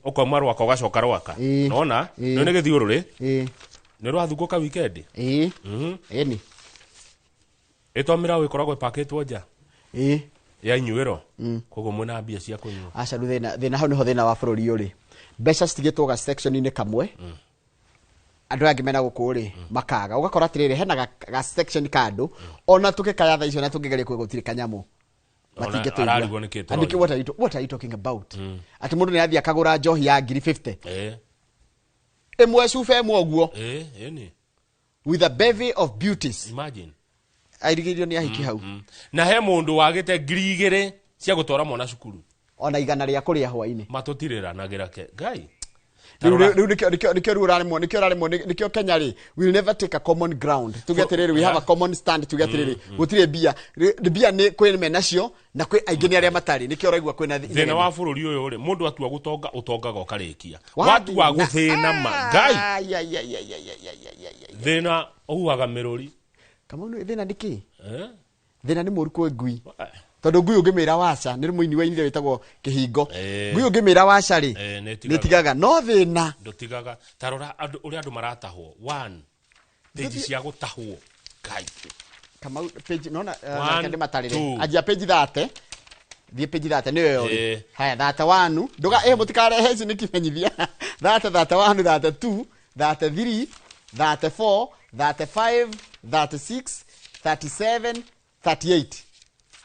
ũkauma Rwaka ũgacoka Rwaka. Nona nĩ gĩthiũrũrĩ. Nĩ ũrĩ wathungũka weekend? Ĩĩ. Ĩni. Ĩto mĩraũ ĩkoragwo ĩpakĩtwo nja ya inyuĩro. Koguo mwĩna mbia cia kũnyua. Aca, rĩu thĩna hau nĩho thĩna wa bũrũri ũrĩ. Mbeca citigĩtwo ga section-inĩ kamwe, andũ aya angĩ mena gũkũ rĩ makaga. Ũgakora atĩrĩrĩ, hena ga section ka andũ ona tũgĩkaya thaa icio na tũngĩgeria kuga gũtirĩ kanyamũ, matingĩtũigua. Ararigwo nĩkĩ And tũroiga. What are you talking about? Atĩ mũndũ nĩ athiĩ akagũra njohi ya ngiri 50, ĩmwe cuba ĩmwe ũguo, Ĩĩ, ĩni. with a bevy of beauties. Imagine. Airigĩirio nĩ ahiki hau. Na he mũndũ wagĩte 2000 cia gũtwara mwana cukuru. Ona 100 rĩa kũrĩa hwainĩ. Matũtirĩranagĩra ke ngai. Rĩu rĩu nĩkĩo rĩu ũraremwo, nĩkĩo ũraremwo, nĩkĩo Kenya rĩ will never take a common ground, tuge atĩrĩrĩ, we have a common stand, tuge atĩrĩrĩ, gũtirĩ mbia. Mbia nĩ kwĩ menacio na kwĩ aingĩ nĩ arĩa matarĩ, nĩkĩo ũraigua kwĩna Thĩna wa bũrũri ũyũ rĩ, mũndũ atua gũtonga ũtongaga ũkarĩkia, watua gũthĩna ma ngai. Ai, ai, ai, ai, ai, ai, ai, ai, ai, ai. Thĩna ũhuhaga mĩrũri. Kamau, thĩna nĩ kĩ? Eh? Thĩna nĩ mũru kwĩ ngui, tondũ ngui ũngĩmĩra waca, nĩ mũini wainire wĩtagwo Kĩhingo, ngui ũngĩmĩra waca rĩ, nĩ ĩtigaga. Nĩ tigaga, no thĩna Ndũtigaga. Ta rora andũ, ũrĩa andũ maratahwo, one page cia gũtahwo, ngai. Kamau, page nona, One, reke ndĩmatarĩre. two. Anjia page 30, thiĩ page 30, nĩyo ĩyo rĩ. Haya, 31, ndũga mũtikarehe ici, nĩ kimenyithia 30, 31, 32, 33, 34, 35, 36, 37, 38.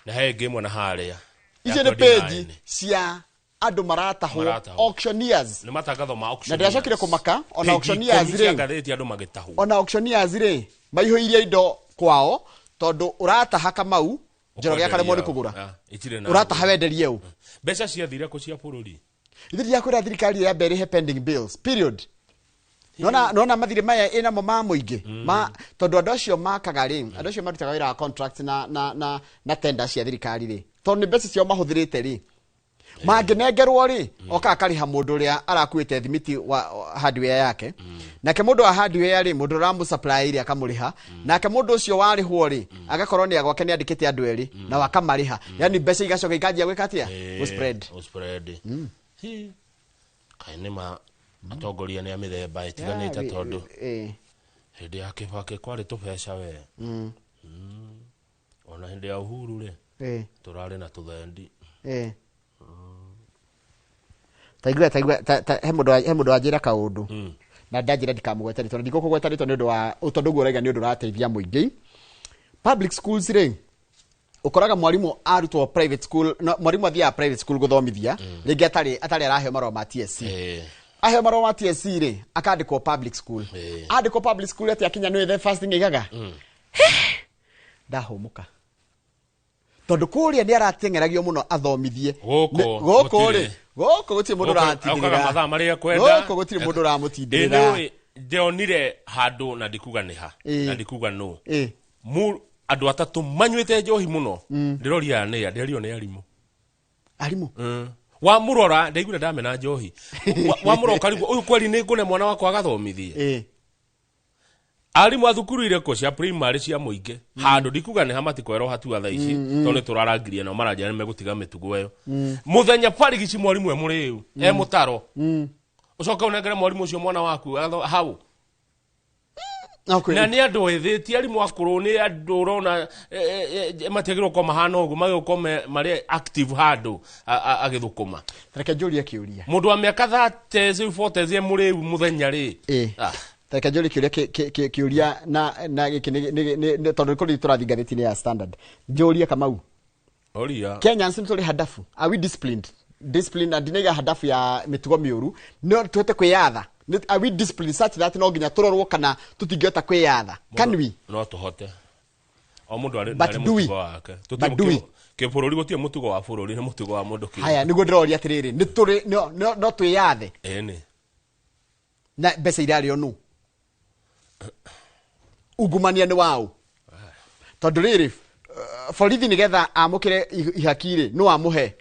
Na he ĩngĩ ĩmwe na harĩa Icio ya nĩ 29. page cia andũ maratahwo. Maratahwo. Auctioneers. Nĩ matangatho ma auctioneers. Na ndĩracokire kũmaka, ona Page auctioneers 10 cia rĩ, ngathĩti, andũ magĩtahwo. Ona auctioneers rĩ, maihũirie indo kwao, tondũ ũrataha, Kamau Njoroge, akaremwo nĩ kũgũra. Ah, itirĩ na Ũrataha wenderie ũ? Mbeca ciathire kũ cia bũrũri? Ithuĩ ndirakwĩra thirikari yambe ĩrĩhe pending bills, period. Nona mathirĩ maya ĩnamo ma mũingĩ ma, tondũ andũ acio makaga rĩ, andũ acio marutaga wĩra wa contract na tender cia thirikari rĩ, tondũ nĩ mbeca ciao mahũthĩrĩte rĩ, mangĩnengerwo rĩ, oka akarĩha mũndũ ũrĩa arakuĩte thimiti wa hardware yake, nake mũndũ wa hardware rĩ, mũndũ ũramũ supply rĩ, akamũrĩha, nake mũndũ ũcio warĩhwo rĩ, agakorwo nĩ gwake nĩ andĩkĩte andũ erĩ na akamarĩha, yani mbeca igacoka ikanjia gwĩka atĩa? Gũ spread. Gũ spread. Hi. Kaĩ nĩ ma atongoria nĩ a mĩthemba ĩtiganĩte, tondũ hĩndĩ ya Kĩbakĩ kwarĩ tũbeca we. Ona hĩndĩ ya Uhuru rĩ, tũrarĩ na tũthendi. Taigua he mũndũ wanjĩra kaũndũ na ndanjĩra ndikamũgweta rĩtwa, na ndikũkũgweta rĩtwa nĩ ũndũ wa tondũ ũguo ũraiga nĩ ũndũ ũrateithia mũingĩ. Public schools rĩ, ũkoraga mwarimũ arutwo private school, no, mwarimũ athiaga private school gũthomithia rĩngĩ atarĩ araheo marũa ma TSC. Aheo marũa ma TSC rĩ, akandĩkwo public school. Andĩkwo public school atĩ akinya nĩ the first thing aigaga, ndahũmũka, tondũ kũrĩa nĩ arateng'eragio mũno athomithie. Gũkũ Gũkũ gũtirĩ. rĩ, gũkũ gũtirĩ mũndũ Gũkũ- okaga ũratindĩrĩra. mathaa marĩa ekwenda. Gũkũ gũtirĩ mũndũ ũramũtindĩrĩra. Ĩ, ndĩonire handũ na ndikuga nĩ ha, na ndikuga nũ. Andũ atatũ manyuĩte njohi mũno, ndĩroria nĩa, ndĩrerio nĩ arimũ. Arimũ. Wamũrora ndaiguire ndamena njohi. Wamũrora ũkarigwo, ũyũ kweri nĩ ngũne mwana wakwa agathomithie? Arimũ a thukuru irĩkũ cia primary cia mũingĩ handũ ndikuga nĩ ha, matikwĩrwo hatua thaa ici, tondũ nĩ tũrarangirie nao, maranjĩra nĩ megũtiga mĩtugo ĩyo. Mũthenya barigici mwarimũ e mũrĩu e mũtaro, ũcoke ũnengere mwarimũ ũcio mwana waku hau. No kwĩ- Na nĩ andũ ethĩ, ti arimũ akũrũ, nĩ andũ ũrona matiagĩrĩirwo gũkorwo mahana ũguo, magĩrĩirwo gũkorwo marĩ active handũ agĩthũkũma. Reke njũrie kĩũria. Mũndũ wa mĩaka 30 rĩu 40 e mũrĩu mũthenya rĩ. Ah. Reke njũrie kĩũria kĩũria na gĩkĩ tondũ kũrĩ tũrathiĩ ngathĩti-inĩ ya Standard. Njũrie, Kamau. Oria. Kenyans nĩ tũrĩ hadafu? Are we disciplined? Disciplined, na ndinaiga hadafu ya mĩtugo mĩũru, no tũhote kwĩyatha? Are we disciplined such that no nginya tũrorwo kana tũtingĩhota kwĩyatha? Can we? No tũhote, o mũndũ arĩ But arĩ do we? mũtugo wake. But do we? Kĩbũrũri gũtirĩ mũtugo wa bũrũri, nĩ mũtugo wa mũndũ kĩũmbe. Haya, nĩguo ndĩroria atĩrĩrĩ, nĩ tũrĩ no twĩyathe? Ĩni. Na mbeca irarĩo nũ? Ungumania nĩ waũ? Tondũ rĩrĩ, borithi nĩgetha amũkĩre ihaki rĩ, no amũhe.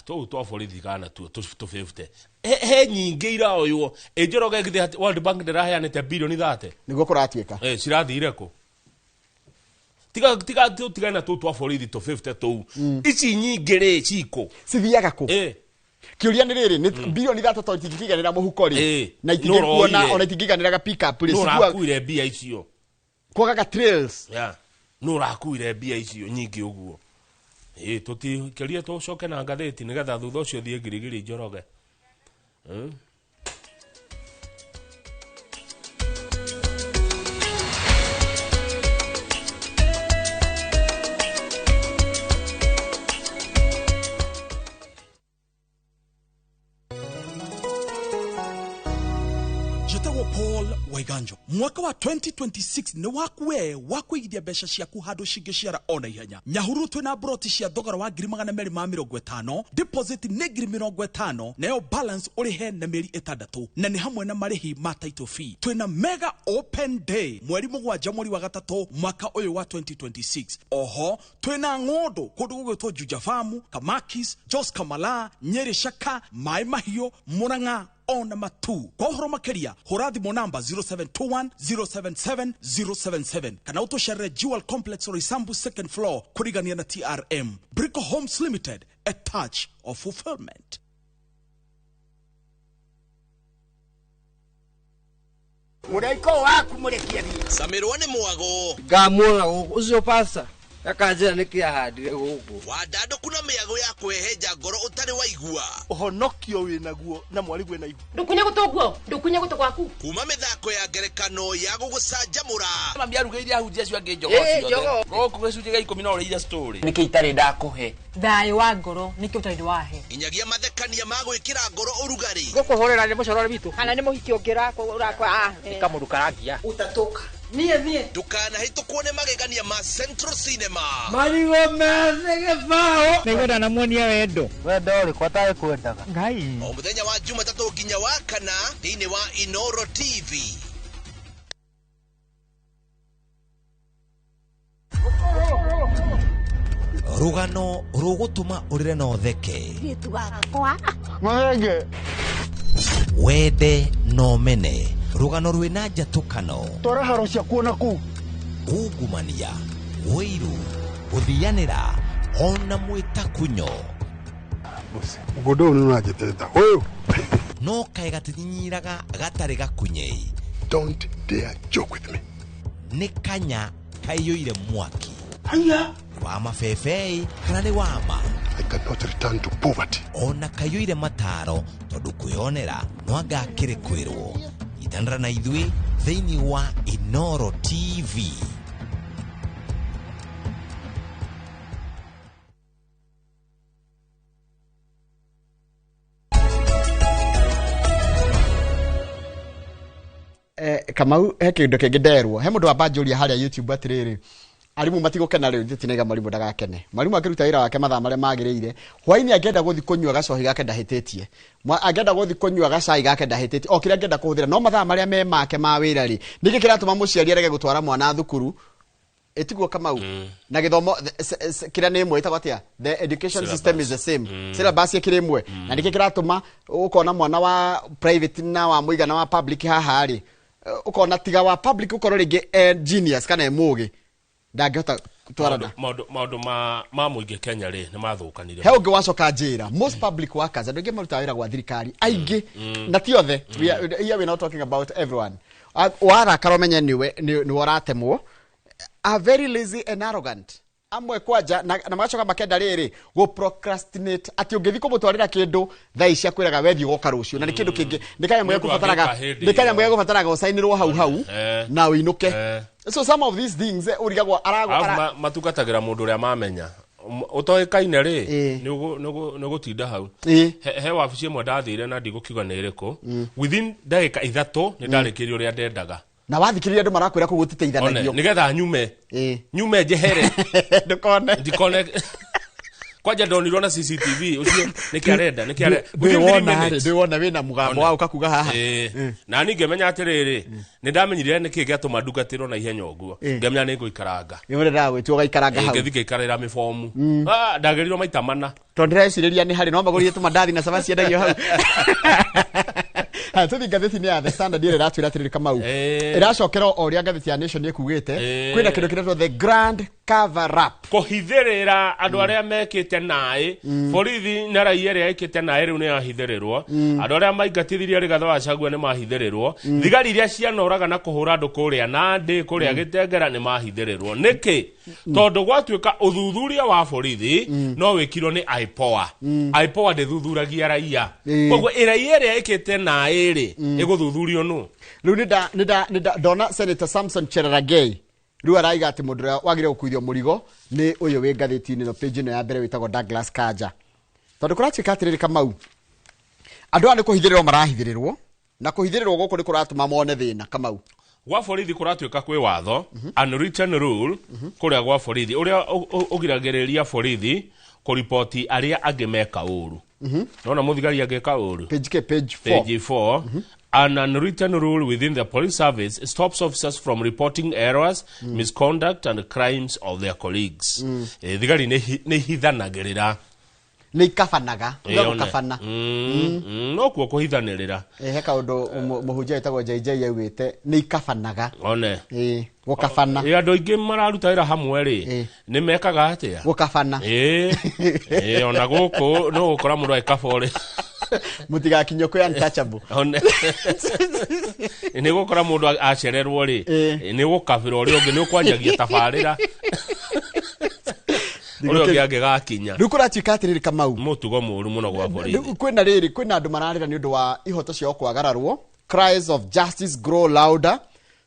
Tũu twa borithi kana tuo tũ 50 he nyingĩ iraoywo. Ĩ Njoroge githĩ World Bank ndĩraheanĩte bilioni 30 nĩguo kũratuĩka. Cirathire kũ? Tiga tiga tigana tũu twa borithi tũ 50 tũu. Ici nyingĩ rĩ ciko cithiaga kũ? Kĩũria nĩ rĩrĩ, nĩ bilioni 3 tondũ itingĩkĩiganĩra mũhuko rĩ, na itingĩkuona ona itingĩiganĩra ga pick up rĩ, cikuaga nũrakuire mbia icio kwagaga trails. Yeah, nũrakuire mbia icio nyingĩ ũguo. Tũtikerie tũcoke na ngathĩti nĩgetha thutha ũcio thiĩ Ngirigiri Njoroge. Paul Waiganjo. Mwaka wa 2026 nĩ waku we wa kũigithia mbeca ciaku handũ cingĩciara ona ihenya. Nyahururu twĩna broti cia thogora wa 250,000, deposit nĩ 50,000, nayo balance ũrĩhe na mĩeri 6, na nĩ hamwe na marĩhi ma title fee. Twĩna mega open day mweri 7 mweri wa 3 mwaka ũyũ wa 2026. Oho twĩna ng'ũndũ kũndũ gũgwĩtwo Juja Farm, Kamakis, Jos Kamala, Nyeri Shaka, Mai Mahiũ, Murang'a ona matu. Kwa ũhoro makĩria hũra thimũ namba 0721 077 077 kana ũtũcerere Jewel Complex Roysambu second floor kũrigania na TRM. Brico Homes Limited, a touch of fulfillment. Mũraiko waku mũrekie thiĩ. Samirwo nĩ mwago. Ngamuona gũkũ ũcio pasta akanjĩra nĩkĩ ahandire gũkũ. Wandandũku na mĩago ya kwĩhenja ngoro ũtarĩ waigua. Ũhonokio wĩnaguo na mwarigwe na ihu. Ndũkunye gũtũ guo, ndũkunye gũtũ gwaku. Kuma mĩthako ya ngerekano ya gũgũcanjamũra. Mami arugĩire ahunjia acio angĩ njogoo ciothe. Gũkũ gĩcunjĩ gĩa 10 no ũrĩire story. Nĩkĩ itarĩ ndakũhe? Thayũ wa ngoro nĩkĩ ũtarĩ wahe? Nginyagia mathekania ma gwĩkĩra ngoro ũrugarĩ. Gũkũhũrĩra nĩ mũcorore witũ. Kana nĩ mũhiki ũngĩ ũrakwa. Nĩ kamũndũ karangia. Utatoka. Niĩ niĩ. Ndũkanahĩtũkwo nĩ magegania ma Central Cinema. Marigũ methĩ gĩbaũ. Nĩngwenda namuonia wendo. Wendo ũrĩkũ atarĩ kwendaga? Ngai. O mũthenya wa Jumatatũ nginya wa kana thĩinĩ wa Inoro TV. Rũgano rũgũtũma ũrĩre na ũtheke. Mahenge. Wende na ũmene. Rũgano rwĩna njatũkano. Twara haro ciaku ona kũu. Ungumania, ũiru, gũthianĩra ona mwĩtakunyo. Mũgũnda ũyũ nĩ ũranjĩtĩrĩta. Ũyũ. No kaĩ gatinyinyiraga gatarĩ gakunyei. Don't dare joke with me. Nĩ kanya kaiyũire mwaki. Haya. Wa mabebei kana nĩ wa ma? I cannot return to poverty. Ona kaiyũire mataro tondũ kwĩyonera no anga akĩrĩ kwĩrwo. Nyitanĩra na ithuĩ thĩinĩ wa Inoro TV. Kamau he kĩndũ kĩngĩ nderwo. He mũndũ wamba njũria harĩa YouTube atĩrĩrĩ, arimũ matigũkena rĩu, nditinaiga mwarimũ ndagakene. Mwarimũ akĩruta wĩra wake mathaa marĩa magĩrĩire, hwainĩ angĩenda gũthiĩ kũnyua gacohi gake ndahĩtĩtie, angĩenda gũthiĩ kũnyua gacai gake ndahĩtĩtie, o kĩrĩa angĩenda kũhũthĩra, no mathaa marĩa me make ma wĩra rĩ, nĩkĩ kĩratũma mũciari arege gũtwara mwana thukuru? Ĩtiguo Kamau? Na gĩthomo kĩrĩa nĩ ĩmwe ĩtagwo atĩa? The education system is the same. Syllabus ĩkĩrĩ ĩmwe. Na nĩkĩ kĩratũma ũkona mwana wa private na wa mũigana wa public haha rĩ, ũkona tiga wa public ũkorwo rĩngĩ e genius kana e mũgĩ, ndangĩhota gũtwarana. Maũndũ ma mũingĩ Kenya rĩ nĩ mathũkanire. He ũngĩ wacoka njĩra, most public workers, andũ aingĩ marutaga wĩra gwa thirikari, aingĩ, na ti othe, here we are not talking about everyone. Warakara ũmenye nĩwe ũratemwo, are very lazy and arrogant. Amwe kwanja na magacoka makenda rĩrĩ gũ procrastinate, atĩ ũngĩthiĩ kũmũtwarĩra kĩndũ thaa ici akwĩraga we thiĩ ũgoka rũciũ, na nĩ kĩndũ kĩngĩ, nĩ kanyamũ gegũbataraga ũcainĩrwo hau hau na ũinũke. So some of these things ũrigagwo aragwo matungatagĩra mũndũ ũrĩa mamenya ũtoĩkaine rĩ nĩ ũgũtinda hau. He wabici ĩmwe ndathire na ndigũkiuga nĩ ĩrĩkũ, within ndagĩka 3 nĩ ndarĩkĩrie ũrĩa ndendaga. Na wathikĩrĩria andũ marakwĩra kũu gũtiteithanagio. Nĩgetha nyume njehere. Ndũkone. Ndikone. Kwanja ndonirwo na CCTV ũcio nĩkĩ arenda nĩkĩ arenda. Within 3 Ndĩwona rĩ, minutes. ndĩwona wĩna mũgambo wa ũkakuga haha. Na niĩ ngĩmenya atĩrĩrĩ, nĩ ndamenyire nĩkĩ gĩatũma ndungatĩrwo na ihenya ũguo. Ngĩmenya nĩ ngũikaranga. Nĩ ũrendaga gwĩtua ũgaikaranga hau. Ngĩthiĩ ngĩikarĩra mĩbomu. Ndagĩrirwo maita mana. Tondũ ndĩrecirĩria nĩ harĩ no magũrire tũmandathi na cabaci ciendagio hau. Haya, tũthiĩ ngathĩti-inĩ ya The Standard ĩrĩa ĩratwĩra atĩrĩrĩ Kamau. Ĩracokera o ũrĩa ngathĩti ya Nation ĩkugĩte. Kwĩna kĩndũ kĩretwo the grand cover up. Kũhithĩrĩra andũ arĩa mekĩte naĩ, borithi na raia ĩrĩa ĩkĩte naĩ rĩu nĩ yahithĩrĩrwo. Andũ arĩa maingatithirie Rigathĩ wa Gachagua nĩ mahithĩrĩrwo. Thigari iria cianoraga na kũhũra andũ kũrĩa Nandi, kũrĩa Gĩtengera nĩ mahithĩrĩrwo. Nĩkĩ? Tondũ gwatuĩka ũthuthuria wa borithi no wĩkirwo nĩ IPOA. IPOA ndĩthuthuragia raia. Koguo raia ĩrĩa ĩkĩte naĩ rĩ, ĩgũthuthurio nũ? Rĩu nĩ ndona Senator Samson Cherargei rĩu araiga atĩ mũndũ ũrĩa wagĩrĩire gũkuithio mũrigo nĩ ũyũ wĩ ngathĩti-inĩ ĩno page ĩno ya mbere wĩtagwo Douglas Kanja. Tondũ kũratuĩka atĩrĩrĩ Kamau, andũ aya nĩ kũhithĩrĩrwo marahithĩrĩrwo, na kũhithĩrĩrwo gũkũ nĩ kũratũma mone thĩna Kamau. Gwa borithi kũratuĩka kwĩ watho, unwritten rule, kũrĩa gwa borithi ũrĩa ũgiragĩrĩria borithi kũriboti arĩa angĩ meka ũru. Nona mũthigari angĩka ũru. Page ke page 4. Page 4. An unwritten rule within the police service stops officers from reporting errors, misconduct and crimes of their colleagues. Thigari nĩ hithanagĩrĩra. Nĩ ikabanaga. Uga gũkabana. No kuo kũhithanĩrĩra. He kaũndũ mũhunjia wĩtagwo JJ augĩte nĩ ikabanaga. One. Gũkabana. Andũ aingĩ mararuta wĩra hamwe rĩ, nĩ mekaga atĩa? Gũkabana. Ona gũkũ no gũkora mũndũ agĩkaba ũrĩ. Mũtigakinyio kwĩ untouchable. One. Nĩ gũkora mũndũ acererwo rĩ, nĩ gũkabĩra ũrĩa ũngĩ, nĩ ũkwanjagia tabarĩra. Ũrĩa ũngĩ angĩgakinya. Rĩu kũratuĩka atĩrĩrĩ Kamau. Mũtugo mũũru mũno gwa borithi. Rĩu kwĩna rĩrĩ, kwĩna andũ mararĩra nĩ ũndũ wa ihoto ciao kwagararwo. Cries of justice grow louder.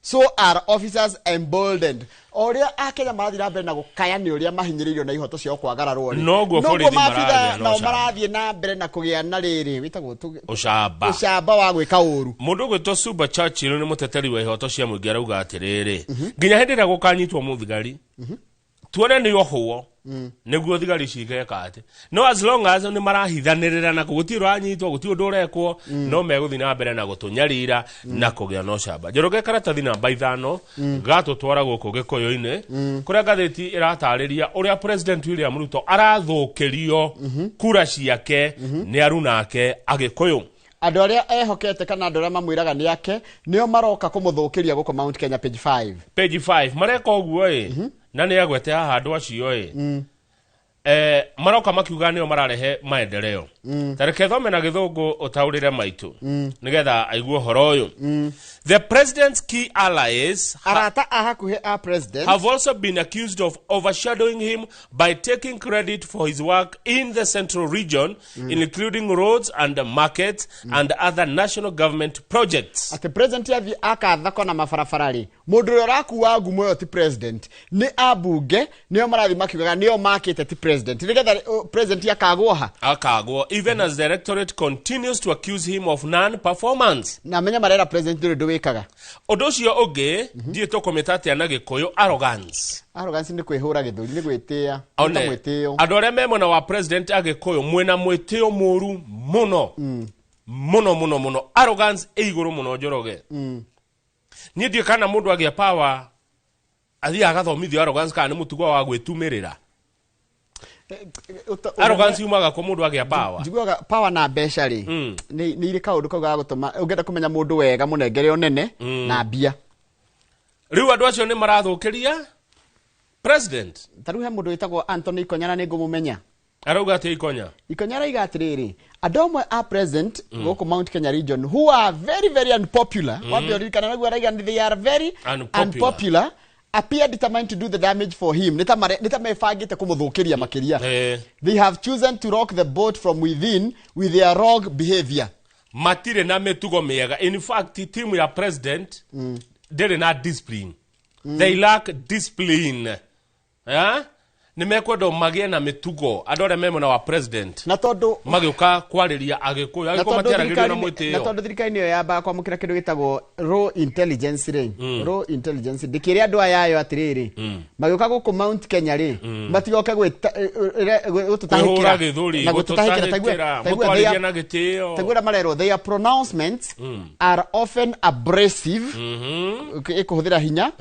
So are officers emboldened. O ũrĩa Akenya marathiĩ na mbere na gũkaya nĩ ũrĩa mahinyĩrĩirio na ihoto ciao kwagararwo rĩ. Noguo Noguo borithi maabitha maragĩa na nao ũcamba. marathiĩ na mbere na kũgĩa na rĩrĩ, wĩtagwo Ũcamba. Ũcamba wa gwĩka ũru. Mũndũ ũgwĩtwo Suba Churchill nĩ mũteteri wa ihoto cia mũingĩ arauga atĩrĩrĩ, nginya hĩndĩ ĩrĩa gũkanyitwo mũthigari, tuone nĩ ohwo, nĩguo thigari cigeka atĩ. No as long as nĩ marahithanĩrĩra na gũtirĩ ũranyitwo, gũtirĩ ũndũ ũrekwo, no megũthiĩ na mbere na gũtũnyarira na kũgĩa na ũcamba. Njoroge karatathi namba 5 gatũtwara gũkũ Gĩkũyũ-inĩ, kũrĩa ngathĩti ĩratarĩria ũrĩa President William Ruto arathũkĩrio kura ciake nĩ aruna ake Agĩkũyũ. Andũ arĩa ehokete kana andũ arĩa mamwĩraga nĩ ake nĩo maroka kũmũthũkĩria gũkũ Mount Kenya page 5. Page 5 mareka ũguo ĩ, na nĩ agwete haha andũ acio ĩ. Maroka makiuga nĩo mararehe maendeleo. Ta reke thome na gĩthũngũ ũtaũrĩre maitũ, nĩgetha aigue ũhoro ũyũ. The president's key allies arata a hakuhĩ a president have also been accused of overshadowing him by taking credit for his work in the central region, including roads and markets and other national government projects. Atĩ president athiĩ akathako na mabarabara rĩ, mũndũ ũrĩa ũrakua ngumo ĩyo ti president, nĩ ambunge nĩo marathiĩ makiugaga nĩo makĩte ti president, nĩgetha president akagwo ha? Akagwo, even as the electorate continues to accuse him of non-performance. Na menya marera president ndũrĩ ũndũ wĩkaga. Ũndũ ũcio ũngĩ, ndiũĩ tũkũmĩta atĩa na Gĩkũyũ, arrogance. Arrogance nĩ kwĩhũra gĩthũri, nĩ gwĩtĩa, One, nĩ ta mwĩtĩo. andũ arĩa me mwena wa president Agĩkũyũ mwĩna mwĩtĩo mũru mũno. Mũno, mũno, mũno. Arrogance ĩ igũrũ mũno Njoroge. Niĩ ndiũĩ kana mũndũ agĩa power athiaga agathomithio arrogance kana nĩ mũtugo wa gwĩtumĩrĩra. Arrogance yumaga kwa mũndũ agĩa power. Njiguaga power na mbeca rĩ, nĩ irĩ kaũndũ kau ga gũtũma ũngĩenda kũmenya mũndũ wega mũnengere ũnene na mbia. Rĩu andũ acio nĩ marathũkĩria president. Ta rĩu he mũndũ wĩtagwo Anthony Ikonyana nĩ ngũmũmenya. Arauga atĩa Ikonya? Ikonya arauga atĩrĩrĩ, andũ amwe a president gũkũ Mount Kenya region who are very very unpopular, wambe ũririkana naguo arauga they are very Unpopular. unpopular, appear determined to do the damage for him. Nĩ ta mebangĩte kũmũthũkĩria makĩria. They have chosen to rock the boat from within with their wrong behavior. Matirĩ na mĩtugo mĩega. In fact, team ya president ndĩrĩ na discipline. They lack discipline. Nĩ mekwendwo magĩe na mĩtugo andũ arĩa me mwena wa president na tondũ magĩũka kwarĩria Agĩkũyũ. Na Agĩkũyũ tondũ matiaragĩrio na thirikari- na mwĩtĩo. tondũ thirikari nĩyo yambaga kwamũkĩra kĩndũ gĩtagwo raw intelligence rĩ, raw intelligence ndĩkĩre andũ aya ayo atĩrĩrĩ, magĩũka gũkũ Mount Kenya rĩ, matigoke Kwĩhũra gũtũtahĩkĩra gĩthũri, na gũtũtahĩkĩra. gũtũtahĩkĩra, Taigua mũtwarĩrie na gĩtĩo. Taigua ũrĩa marerwo, their pronouncements are often abrasive, ĩkũhũthĩra hinya,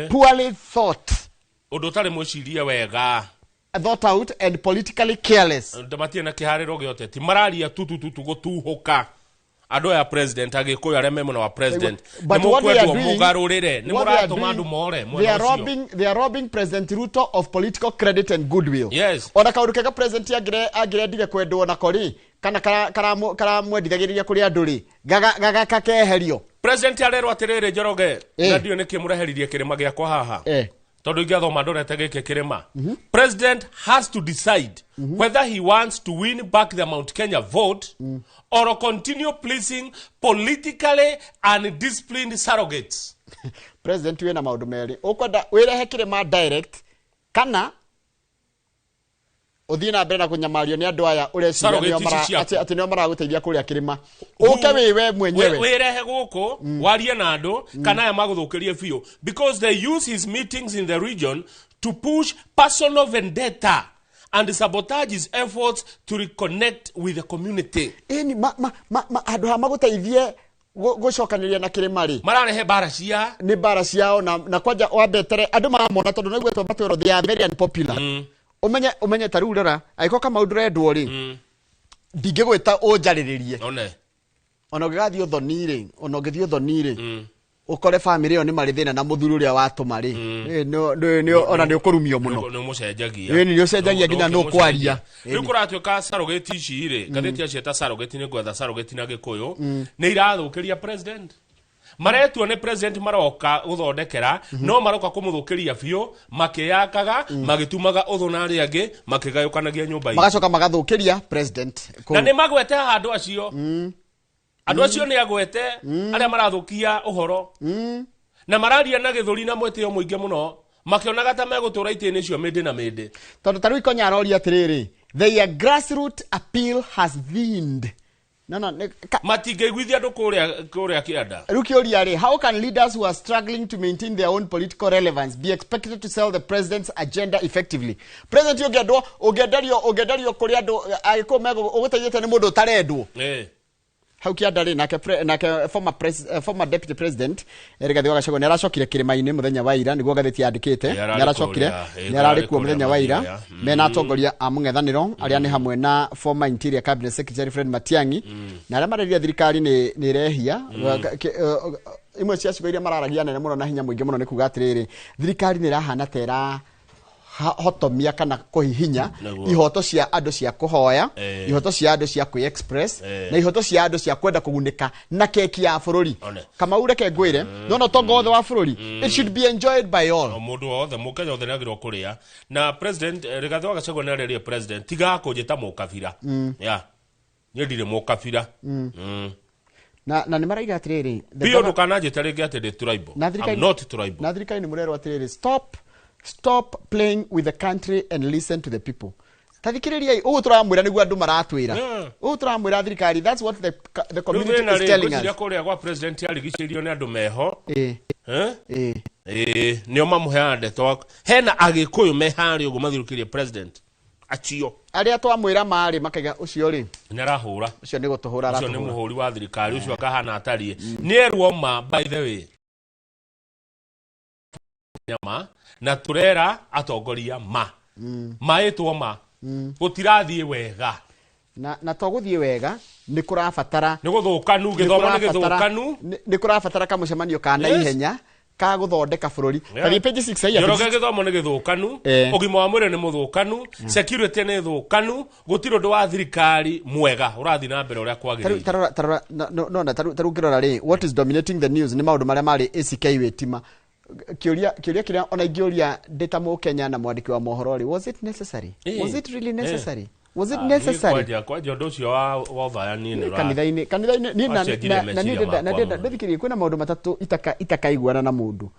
poorly thought Ũndũ ũtarĩ mwĩcirie wega, thought out and politically careless. Matirĩ na kĩharĩro gĩa ũteti, mararia tutututu gũtuhũka. Andũ aya president, Agĩkũyũ arĩa me mwena wa president, nĩ But what they are mũkwendwo doing, mũgarũrĩre, nĩ what they are mũratũma doing, andũ more they mwena are ũcio. robbing, they are robbing President Ruto of political credit and goodwill. Ona kaũndũ kega president angĩrendire kwendwo nako rĩ, kana karamwendithagĩrĩria kũrĩ andũ rĩ, gagakeherio. President arerwo atĩrĩrĩ, Njoroge, na ndiũĩ nĩkĩ mũreheririe kĩrĩma gĩakwa haha, tondũ ingĩathoma ndorete gĩkĩ kĩrĩma. President has to decide whether he wants to win back the Mount Kenya vote or continue pleasing politically undisciplined surrogates. President wĩna maũndũ merĩ, ũkwenda wĩrehe kĩrĩma direct kana ũthiĩ na mbere na kũnyamario nĩ andũ aya ũreciria Surrogate nĩo ici ciaku. atĩ nĩo maragũteithia kũrĩa kĩrĩma, ũke wĩ we mwenyewe. Wĩrehe gũkũ warie na andũ kana aya magũthũkĩrie biũ, because they use his meetings in the region to push personal vendetta and sabotage his efforts to reconnect with the community. Ĩni ma handũ ha magũteithie gũcokanĩria na kĩrĩma rĩ, mararehe mbara cia nĩ mbara ciao na kwanja wambetere andũ maramona tondũ nĩguo twamba twĩrwo they are very unpopular. Ũmenye ta rĩu rora, angĩkorwo Kamau ndũrendwo rĩ, ndingĩgwĩta ũnjarĩrĩrie. One. Ona ũngĩgathiĩ ũthoni rĩ, ona ũngĩthiĩ ũthoni rĩ, ũkore bamĩrĩ ĩyo nĩ marĩ thĩna na mũthuri ũrĩa watũma rĩ, ona nĩ ũkũrumio mũno. Nĩ ũmũcenjagia. Ĩni, nĩ ũcenjagia nginya nĩ ũkwaria. Rĩu kũratuĩka surrogate ici rĩ, ngathĩti aciĩta surrogate, nĩ ngwetha surrogate na Gĩkũyũ, nĩ irathũkĩria president. Maretua nĩ president maroka gũthondekera, no maroka kũmũthũkĩria biũ, makĩyakaga, magĩtumaga ũthũ na arĩa angĩ, makĩgayũkanagia nyũmba itũ. Magacoka magathũkĩria president kũu. Na nĩ magwete haha andũ acio, andũ acio nĩ agwete arĩa marathũkia ũhoro na mararia na gĩthũri na mwĩtĩo mũingĩ mũno, makĩonaga ta megũtũra itĩ-inĩ icio mĩndĩ na mĩndĩ. Tondũ ta rĩu Ikonya aroria atĩrĩrĩ, their grassroot appeal has thinned. No, Matingĩiguithia andũ kũrĩa kĩanda. Rĩu kĩũria rĩ, how can leaders who are struggling to maintain their own political relevance be expected to sell the president's agenda effectively? President ũngĩendwo, ũngĩenderio kũrĩ andũ Agĩkũyũ ũgũteithĩte nĩ mũndũ ũtarendwo. Hau kĩanda rĩ, nake former deputy president Rigathi wa Gachagua nĩ aracokire kĩrĩma-inĩ mũthenya wa ira, nĩguo ngathĩti yandĩkĩte. Nĩ Nĩ aracokire, kũrĩa, nĩ ararĩ kuo kũrĩa mũthenya wa ira, Mathioya. mena atongoria a mũng'ethanĩro arĩa nĩ hamwe na former interior cabinet secretary Fred Matiang'i, na arĩa marerire thirikari nĩ ĩrehia. Imwe cia ciugo iria mararagia nene mũno na hinya mũingĩ mũno nĩ kuga atĩrĩrĩ, thirikari nĩ ĩrahana ta ĩra hotomia kana kũhihinya ihoto cia andũ cia kũhoya, ihoto cia andũ cia kwĩ-express, na ihoto cia andũ cia kwenda kũgunĩka na keki ya bũrũri. Kamau, reke ngwĩre, nona ũtonga wothe wa bũrũri, it should be enjoyed by all. O mũndũ wothe, mũkenya wothe nĩagĩrĩirwo kũrĩa. Na president Rigathi wa Gachagua nĩ arerire president tiga kũnjĩta mũkabira. Ya niĩ ndirĩ mũkabira. Na nĩ maraiga atĩrĩrĩ, the Biũ ndũkananjĩte rĩngĩ atĩ ndĩ tribal. Na thirikari- I'm not tribal. Na thirikari nĩ mũrerwo atĩrĩrĩ, stop playing with the country and listen to the people. Tathikĩrĩriai ũguo tũramwĩra nĩguo andũ maratwĩra. Ũguo tũramwĩra thirikari, that's what the Rĩu community thĩna is rĩ, telling ngwĩciria us. kũrĩa gwa president arigicĩirio nĩ andũ meho. Eh? Ĩĩ, nĩo mamũheaga ndeto. Hena Agĩkũyũ me harĩa ũguo mathiũrũrũkĩirie president acio Arĩa twamwĩra marĩ makaiga ũcio rĩ, nĩ arahũra. Ũcio nĩ gũtũhũra Ũcio nĩ aratũhũra. mũhũri wa thirikari ũcio akahana atariĩ. Nĩ erwo ma, by the way, nyama na tũrera atongoria ma maĩtwo ma gũtirathiĩ wega. Na to gũthiĩ wega, nĩ kũrabatara nĩ gũthũkanu, gĩthomo nĩ gĩthũkanu. Nĩ kũrabatara kamũcemanio ka naihenya ka gũthondeka bũrũri. Tathiĩ page 6 haiya, Njoroge, page six. gĩthomo nĩ gĩthũkanu, ũgima wa mwĩrĩ nĩ mũthũkanu, security nĩ thũkanu, gũtirĩ ũndũ wa thirikari mwega ũrathiĩ na mbere ũrĩa kwagĩrĩire. Tarora, tarora, no, na taru ngĩrora rĩ, what is dominating the news nĩ maũndũ marĩa marĩ ACK Witima. Kĩũria kĩrĩa ona ingĩũria ndĩ ta Mũkenya na mwandĩki wa mohoro rĩ, was it necessary? Was it really necessary? Was it Ah, niĩ necessary? kwanja ũndũ ũcio wa ũthayani nĩ Kanitha-inĩ niĩ wacenjirie na niĩ meciria na makwa ndĩrenda mũno. ndĩthikĩrĩrie, kwĩna maũndũ matatũ itakaiguana na mũndũ.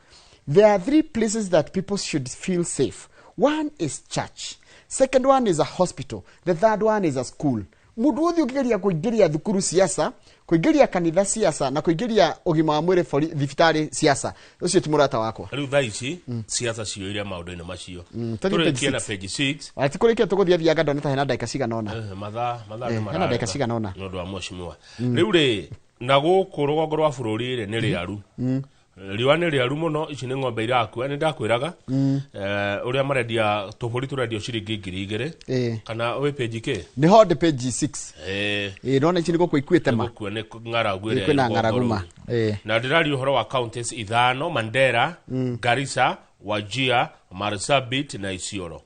There are three places that people should feel safe. One is church, second one is a hospital, the third one is a school. Mundu wothe ũngĩgeria kũingĩria thukuru siasa, kũingĩria kanitha siasa, na kũingĩria ũgima wa mwĩrĩ thibitarĩ siasa, ũcio ti mũrata wakwa. Rĩu thaa ici siasa ciyũire maũndũ-inĩ macio. Tũthiĩ page Tũrĩkie na 6. page 6. Ona ti kũrĩkia tũgũthiĩ thianga ndona ta hena ndagĩka cigana ũna. Mathaa nĩ Hena mararega ndagĩka cigana ũna. nĩ ũndũ wa mheshimiwa. Rĩu rĩ, na gũkũ rũgongo rwa bũrũri rĩ nĩ rĩaru. Riũa nĩ rĩaru mũno, ici nĩ ng'ombe irakua, nĩ ndakwĩraga. Ũrĩa marendia tũbũri tũrendio ciringi 2,000. Kana wĩ page kĩ? Nĩ ho ndĩ page 6. Nona ici nĩ gũkũ ikuĩte ma. Gũkua nĩ ng'aragu ĩrĩa Kwĩna ĩ rũgongo ng'aragu ma. rũu. Na ndĩraria ũhoro wa counties 5, Mandera, Garissa, Wajir, Marsabit na Isiolo.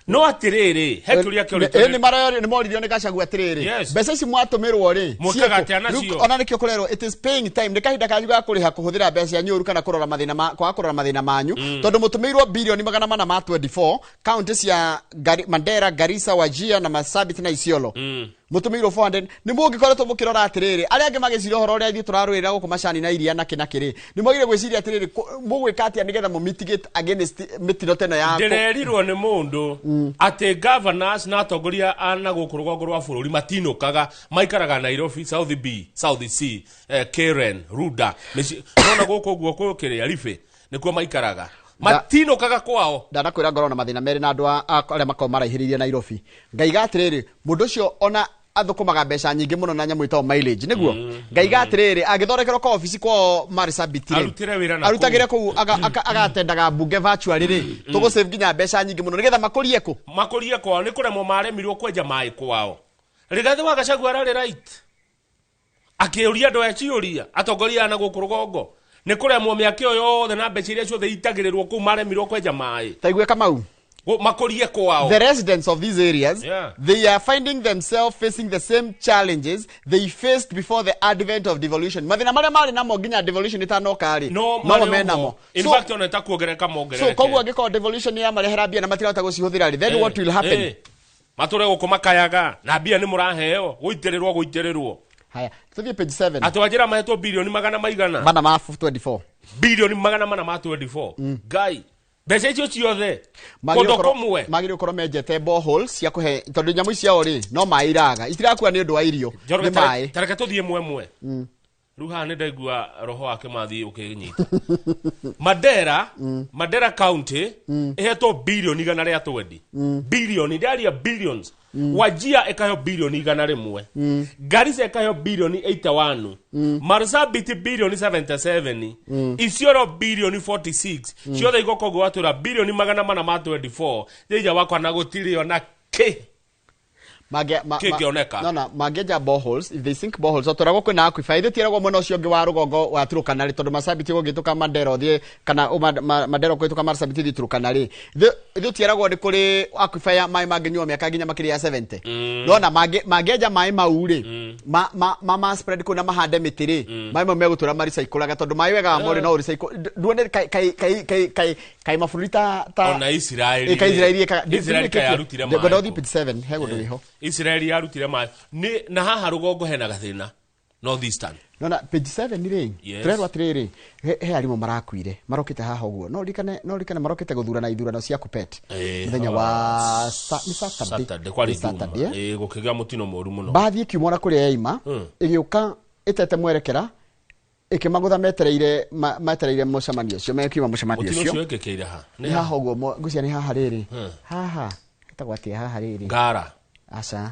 No atĩrĩrĩ, he kĩũria kĩũrĩtwo Nĩ marorio nĩ moririo nĩ Gachagua atĩrĩrĩ. Yes. Mbeca ici mwatũmĩrwo rĩ, Mwĩkaga ciĩkũ? atĩa nacio? Rĩu ona nĩkĩo kũrerwo it is paying time, nĩ kahinda kanyu ga kũrĩha kũhũthĩra mbeca cianyu ũru kana kũrora mathĩna ma kwaga kũrora mathĩna manyu, tondũ mũtũmĩirwo birioni 424 county cia Mandera, Garissa, Wajir na Marsabit na Isiolo. Mũtũmĩirwo 400. Nĩ mũngĩkoretwo mũkĩrora atĩrĩrĩ, arĩa angĩ magĩciria ũhoro ũrĩa ithuĩ tũrarũĩrĩra gũkũ macani na iria na kĩ na kĩrĩ, nĩ mwagĩrĩire gwĩciria atĩrĩrĩ, mũgwĩka atĩa nĩgetha mũ mitigate against mĩtino ta ĩno ya Ndĩrerirwo nĩ mũndũ atĩ governors na atongoria a na gũkũ rũgongo rwa bũrũri matinũkaga, maikaraga Nairobi, South B, South C, Karen, Runda, nona gũkũ ũguo kũkĩrĩa Ribe nĩkuo maikaraga, matinũkaga kwao. Ndanakwĩra ngorwo na mathĩna merĩ na andũ arĩa makoragwo maraihĩrĩirie Nairobi. Ngaiga atĩrĩrĩ, mũndũ ũcio ona athũkũmaga mbeca nyingĩ mũno na nyamũ ĩtagwo mileage, nĩguo? Ngaiga atĩrĩrĩ, angĩthondekerwo ka obici kwao Marsabit rĩ, Arutĩre wĩra na arutagĩre kũu, agatendaga mbunge virtually rĩ, tũgũsave nginya mbeca nyingĩ mũno nĩgetha makũrie kũ? Makũrie kwao nĩ kũremwo maremirwo kwenja maĩ kwao. Rigathĩ wa Gachagua ararĩ right akĩũria andũ aya ciũria, atongoria aya na gũkũ rũgongo nĩ kũremwo mĩaka ĩyo yothe na mbeca iria ciothe itagĩrĩrwo kũu maremirwo kwenja maĩ. Ta igue Kamau. Makũrie kwao. The residents of these areas, they are finding themselves facing the same challenges they faced before the advent of devolution. Mathĩna marĩa marĩ namo nginya devolution ĩtanoka rĩ, No, no marĩ me oho. namo. In fact, ona ĩta kuongerereka mongerereke. So koguo angĩkorwo devolution yamarehera mbia na matirahota gũcihũthĩra rĩ, then what will happen? Matũre gũkũ makayaga na mbia nĩ mũraheo gũitĩrĩrwo gũitĩrĩrwo. Haya, tũthiĩ page 7. Atĩ Wajir mahetwo birioni magana maigana? Mana ma 24. Birioni 424. Ngai, mbeca icio ciothe kũndũ kũmwe. Magĩrĩirwo gũkorwo menjete boreholes cia kũhe, tondũ nyamũ ici ciao rĩ, no maĩ iraga, itirakua nĩ ũndũ wa irio, Njoroge, nĩ maĩ. tareke tũthiĩ mwemwe. Rĩu haha nĩ ndaigua roho wa Kĩmathi ũkĩnyita. Mandera County ĩhetwo birioni 120. Birioni, ndĩraria billions. Wajir ĩkaheo birioni 101. Garissa ĩkaheo birioni 81. Marsabit birioni 77. Isiolo birioni 46. Ciothe igoka ũguo watwĩra birioni 424. Thĩinĩ wakwa na gũtirĩ ona kĩ. Kĩngĩoneka. No, mangĩenja boreholes, if they sink boreholes, o tũragwo kwĩna aquifer, ithuĩ tieragwo mwena ũcio ũngĩ wa rũgongo wa Turkana rĩ, tondũ Marsabit ũgũgĩtũka Mandera ũthiĩ, kana Mandera ũkũhĩtũka Marsabit ũthiĩ Turkana rĩ, ithuĩ tieragwo nĩ kũrĩ aquifer ya maĩ mangĩnyuo mĩaka nginya makĩria ya 70. Nona mangĩenja maĩ mau rĩ, ma spread kũu na mahande mĩtĩ rĩ, maĩ mau megũtũra maricyclaga, tondũ maĩ wega wa morĩ no ũrecycle. Nduone kai mabũrũri ta Ona Isiraeli Ĩ, ka Isiraeli Isiraeli ka yarutire maĩ Ngwenda ũthiĩ kũ. page 7, he gũndũ wĩho. Isiraeli yarutire maĩ. Nĩ, na haha rũgongo hena gathĩna North Eastern. Nona page 7 rĩ, Yes. tũrerwo atĩrĩrĩ, he arimũ marakuire, marokĩte haha ũguo. No ririkane marokĩte gũthurana ithurano cia Kuppet. Mũthenya wa nĩ Saturday. Saturday, kwarĩ Nĩ Saturday, Juma. eh? Gũkĩgĩa mũtino mũru mũno. Mbathi ĩkiuma ona kũrĩa yaima, ĩgĩũka ĩtete mwerekera, ĩkĩmagũtha metereire mũcemanio ũcio, mekiuma mũcemanio Mũtino ũcio. ũcio wekĩkĩire ha? Nĩ haha ũguo, ngwĩciria nĩ haha rĩrĩ. Haha, ĩtagwo atĩa haha rĩrĩ? Ngara. Aca.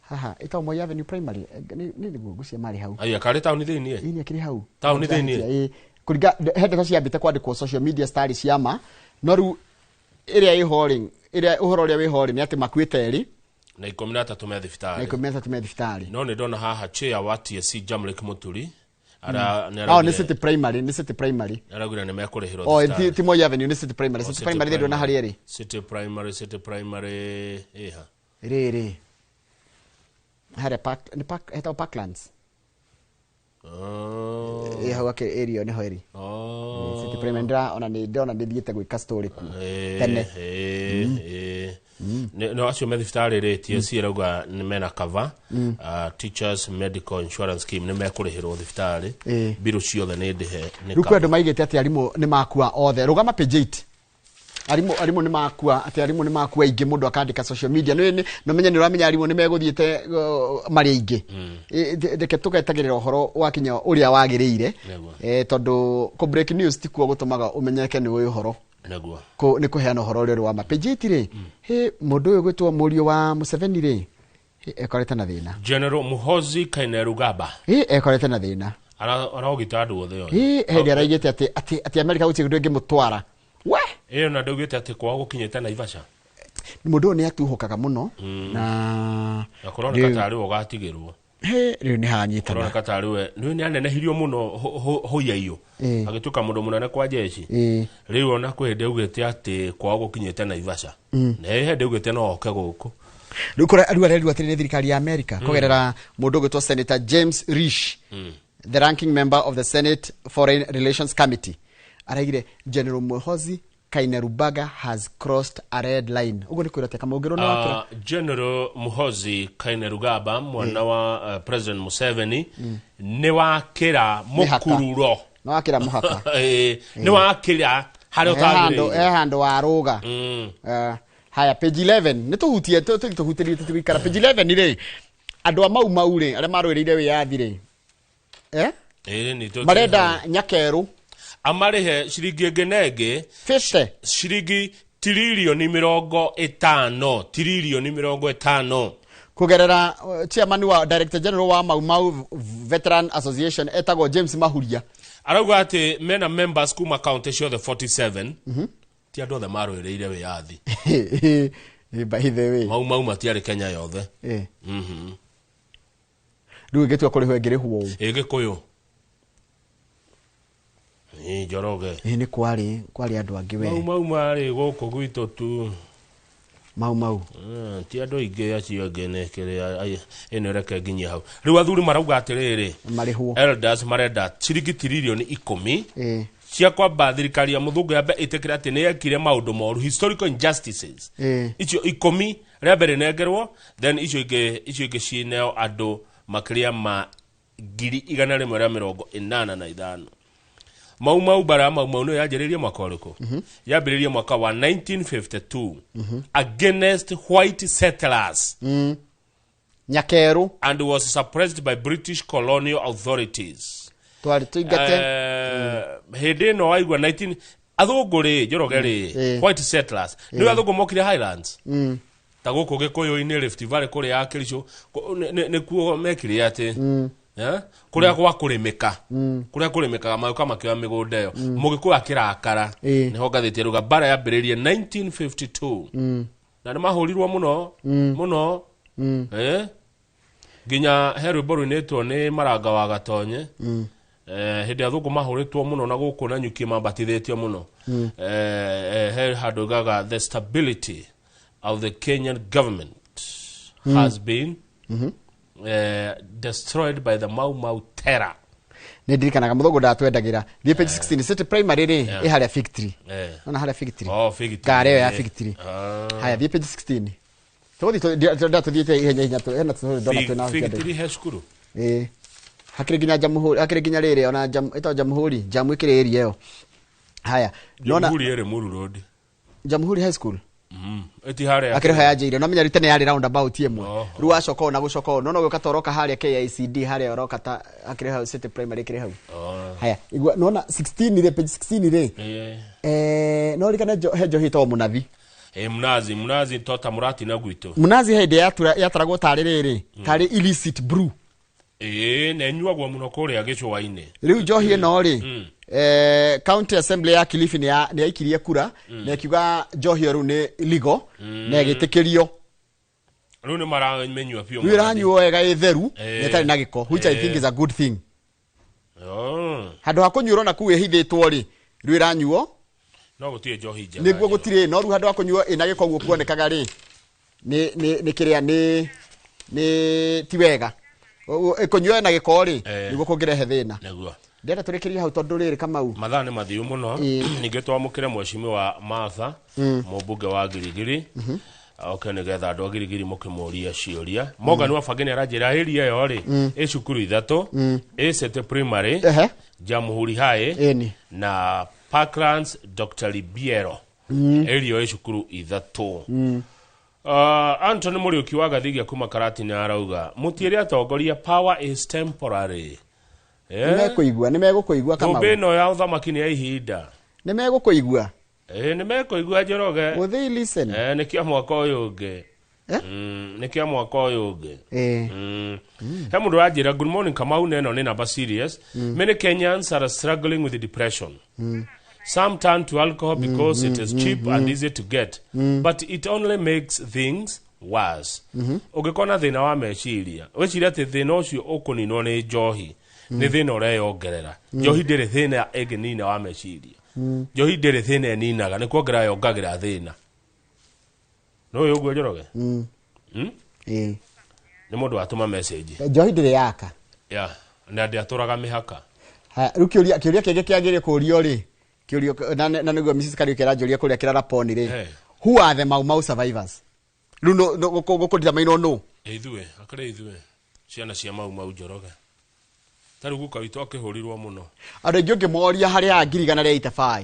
Haha, ĩtagwo Moi Avenue Primary. Nĩ nĩguo ngwĩciria marĩ hau. Aya, karĩ taũni thĩiniĩ? Ĩĩ, nĩ akĩrĩ hau. Taũni thĩiniĩ? Ĩĩ. Kũringa, he ndeto ciambĩte kwandĩkwo social media citarĩ cia ma, no rĩu ĩrĩa ĩho rĩ, ĩrĩa ũhoro ũrĩa wĩho rĩ, nĩ atĩ makuĩte erĩ. Na 13 me thibitarĩ. Na 13 me thibitarĩ. No nĩ ndona haha chair wa TSC Jamlek Muturi. Ara, nĩ Oh, nĩ araugire City Primary, nĩ City Primary. Nĩ araugire nĩ mekũrĩhĩrwo Oh, thibitarĩ. ti Moi Avenue, nĩ City Primary. Oh, City City Primary ndĩrona Primary. harĩa ĩrĩ. City Primary, City Primary, ĩha. Rĩrĩ. Harĩa park, nĩ park, hetagwo Parklands. Ĩ, hau ake area nĩho ĩrĩ. City Primary ona nĩ ndĩrona nĩ thiĩte gwĩka story kuo. Tene. No acio me thibitarĩ rĩ, TSC ĩrauga nĩ mena cover, Teachers Medical Insurance Scheme nĩ mekũrĩhĩrwo thibitarĩ. Mbirũ ciothe nĩ ndĩhe, nĩ Rĩu kwĩ cover. andũ maigĩte atĩ arimũ nĩ makua othe. Rũgama page 8. Arimũ nĩ makua, atĩ arimũ nĩ makua aingĩ, mũndũ akandĩka social media. Nĩ no menye nĩ ũramenya arimũ nĩ megũthiĩte marĩ aingĩ. Reke tũgetagĩrĩra ũhoro wakinya ũrĩa wagĩrĩire. Tondũ kũ break news tikuo gũtũmaga ũmenyeke nĩ ũyũ ũhoro. Nĩguo. Nĩ kũheana ũhoro ũrĩa ũrĩ wa ma. Page 8 rĩ, he mũndũ ũyũ gwĩtwo mũriũ wa Museveni rĩ, ekorete na thĩna. General Muhoozi Kainerugaba. Ekorete na thĩna. Arogita andũ othe othe. Hĩndĩ araigĩte atĩ Amerika gũtirĩ kĩndũ ĩngĩmũtwara. We! Ĩyo na ndaugĩte atĩ kwao gũkinyĩte Naivasha. Mũndũ ũyũ nĩ atuhũkaga mũno. Na kũroneka tarĩ we ũgatigĩrwo. Rĩu nĩ hanyitana. Kũroneka tarĩ we. Nĩ anenehirio mũno hũiaiyo. Agĩtuĩka mũndũ mũnene kwa jeshi. Rĩu ona kwĩ hĩndĩ augĩte atĩ kwao gũkinyĩte Naivasha. Na hĩndĩ augĩte no oke gũkũ. Rĩu rĩu arerirwo atĩrĩ nĩ thirikari ya Amerika kũgerera mũndũ ũgwĩtwo Senator James Risch, the ranking member of the Senate Foreign Relations Committee. Araigire General Muhoozi Kainerugaba has crossed a red line. Ugo nĩ kwĩra kama ũngĩrwo nĩ wakĩra. General Muhoozi Kainerugaba mwana wa President Museveni nĩ wakĩra mũkururo. Nĩ wakĩra mũhaka. Nĩ wakĩra harĩa ũtagĩrĩire. Handũ warũga. Haya page 11 nĩ tũhutie tũhutĩrie tũtigũikara page 11 rĩ andũ a Mau Mau rĩ arĩa marũĩrĩire wĩyathi rĩ marenda Nyakerũ amarĩhe ciringi ĩngĩ na ĩngĩ 50 ciringi tiririoni 50 tiririoni 50 kũgerera chairman wa director general wa Mau Mau Veteran Association etagwo James Mahuria arauga atĩ mena members kuma county ciothe 47. Ti andũ othe marũĩrĩire wĩyathi. By the way Mau Mau matiarĩ Kenya yothe. Rĩu ĩngĩtua kũrĩhwo ĩngĩrĩhwo ũũ. Gĩkũyũ. Njoroge. Nĩ kwarĩ andũ angĩ we. Mau Mau marĩ gũkũ gwitũ tu. Mau Mau. Ti andũ aingĩ acio angĩ nĩ kĩrĩa ĩno reke nginyie hau. Rĩu athuri marauga atĩrĩrĩ. Marĩhwo. Elders marenda ciringi tiririoni 10 cia kwamba thirikari ya mũthũngũ yambe ĩtĩkĩre atĩ nĩ yekire maũndũ moru, historical injustices. Icio 10 rĩa mbere nengerwo, then icio ingĩ cineo andũ makĩria ma 185,000. Mau Mau bara Mau Mau nĩ yanjĩrĩirie mwaka ũrĩkũ? Yambĩrĩirie mwaka wa 1952 against white settlers. Nyakerũ. And was suppressed by British colonial authorities. Twari tuingate hĩndĩ ĩno waigua 19 athũngũ rĩ Njoroge rĩ white settlers nĩ athũngũ mokire Highlands ta gũkũ Gĩkũyũ-inĩ Rift Valley kũrĩa ya Kericho nĩkuo mekire atĩ kũrĩa gwa kũrĩmĩka kũrĩa kũrĩmĩkaga magĩũka makĩoya mĩgũnda ĩyo mũgĩkũyũ akĩrakara nĩho ngathĩti ĩrauga mbara yambĩrĩirie 1952 na nĩ mahũrirwo mũno mũno nginya he rwĩmbo rũinĩtwo nĩ Maranga wa Gatonye. Hĩndĩ ya athũngũ mahũrĩtwo mũno na gũkũ na nyuki mambatithĩtio mũno. He handũ igaga the stability of the Kenyan government has been destroyed by the Mau Mau terror. Nĩ ndirikanaga mũthũngũ ndatwendagĩra thiĩ page 16 City Primary rĩ ĩ harĩa Fig Tree. Ona harĩa Fig Tree. Fig Tree. Ngari ĩyo ya Fig Tree. Haya thiĩ page 16 tũgũthiĩ ndatũthiĩte ihenya ihenya hena ndona twĩna Fig Tree he cukuru. Hakĩrĩ nginya Jamhuri, hakĩrĩ nginya rĩrĩ ona ĩtagwo Jamhuri, Jamu ĩkĩrĩ area ĩyo. Haya nona Jamhuri ĩrĩ Muru Road. Jamhuri High School. Ĩti harĩa akĩrĩ ho yanjĩire no menya rĩu tene yarĩ roundabout ĩmwe. Rĩu wacoka ũũ na gũcoka ũũ no no gũka toroka harĩa KICD harĩa ũroka ta akĩrĩ hau City Primary ĩkĩrĩ hau. Haya igua nona 16 rĩ page 16 rĩ no rikane he njohi ĩtagwo Mũnathi. Mnazi tota mũrati na gwitũ. Mũnazi hĩndĩ yataragwo tarĩ rĩrĩ tarĩ illicit brew. Na ĩnyuagwo mũno kũrĩa gĩcũa-inĩ. Rĩu njohi ĩno rĩ County Assembly ya Kilifi nĩ yaikirie kura na ĩkiuga njohi ĩyo rĩu nĩ legal na ĩgĩtĩkĩrio. Rĩu nĩ maramenyua biũ. Rĩu ĩranyuo wega ĩ theru na ĩtarĩ na gĩko, which I think is a good thing. Handũ ha kũnyuĩrwo na kũu ĩhithĩtwo rĩ rĩu ĩranyuo no gũtirĩ njohi njega. Nĩguo gũtirĩ no rĩu handũ ha kũnyuo ĩna gĩko ũguo kuonekaga rĩ nĩ kĩrĩa nĩ ti wega. Ĩkũnyuo na gĩko rĩ nĩguo kũngĩrehe thĩna. Nĩguo. Ndĩrenda tũrĩkĩrie hau tondũ rĩrĩ Kamau mathaa nĩ mathiu mũno. Ningĩ twamũkĩre mheshimiwa Martha mũmbunge wa Girigiri oke nĩgetha andũ a Girigiri mũkĩmũria ciũria. Morgan wa Bangi nĩ aranjĩra area ĩyo rĩ ĩ cukuru 3 ĩ City Primary, Jamhuri High na Parklands Dr. Ribiero. Area ĩ cukuru 3. Anthony Muriuki wa Gathigia kuma Karatina arauga mutiĩre atongoria power is temporary. Nĩmekũigua, nĩmegũkũigua Kamau. Thũmbĩ ĩno ya ũthamaki nĩ ya ihinda. Nĩmegũkũigua. Nĩmekũigua Njoroge. Will they listen? Nĩ kĩa mwaka ũyũ ũngĩ. Nĩ kĩa mwaka ũyũ ũngĩ. He mũndũ ũranjĩra good morning Kamau, na ĩno nĩ namba serious. Many Kenyans are struggling with depression. Some turn to alcohol because it is cheap and easy to get, but it only makes things worse. Ũngĩkorwo na thĩna wa meciria, wĩcirie atĩ thĩna ũcio ũkũninwo nĩ njohi, nĩ thĩna ũreyongerera. Njohi ndĩrĩ thĩna ĩngĩnina wa meciria. Njohi ndĩrĩ thĩna ĩninaga, nĩ kuongerera yongagĩra thĩna. Nĩ ũĩ ũguo Njoroge? Nĩ mũndũ watũma message. Njohi ndĩrĩ yaka. Yeah, na ndĩatũraga mĩhaka. Haya, rĩu kĩũria kĩngĩ kĩagĩrĩire kũũrio rĩ, kĩũrio na nĩguo Mrs. Kariuki aranjũria kũrĩa Kĩraraponi rĩ, who are the Mau Mau survivors? Rĩu gũkũnditamainwo nũ? Ithuĩ, akĩrĩ ithuĩ ciana cia Mau Mau Njoroge. Ta rĩu guka witũ akĩhũrirwo mũno. Andũ aingĩ ũngĩmoria harĩa haha 1,185,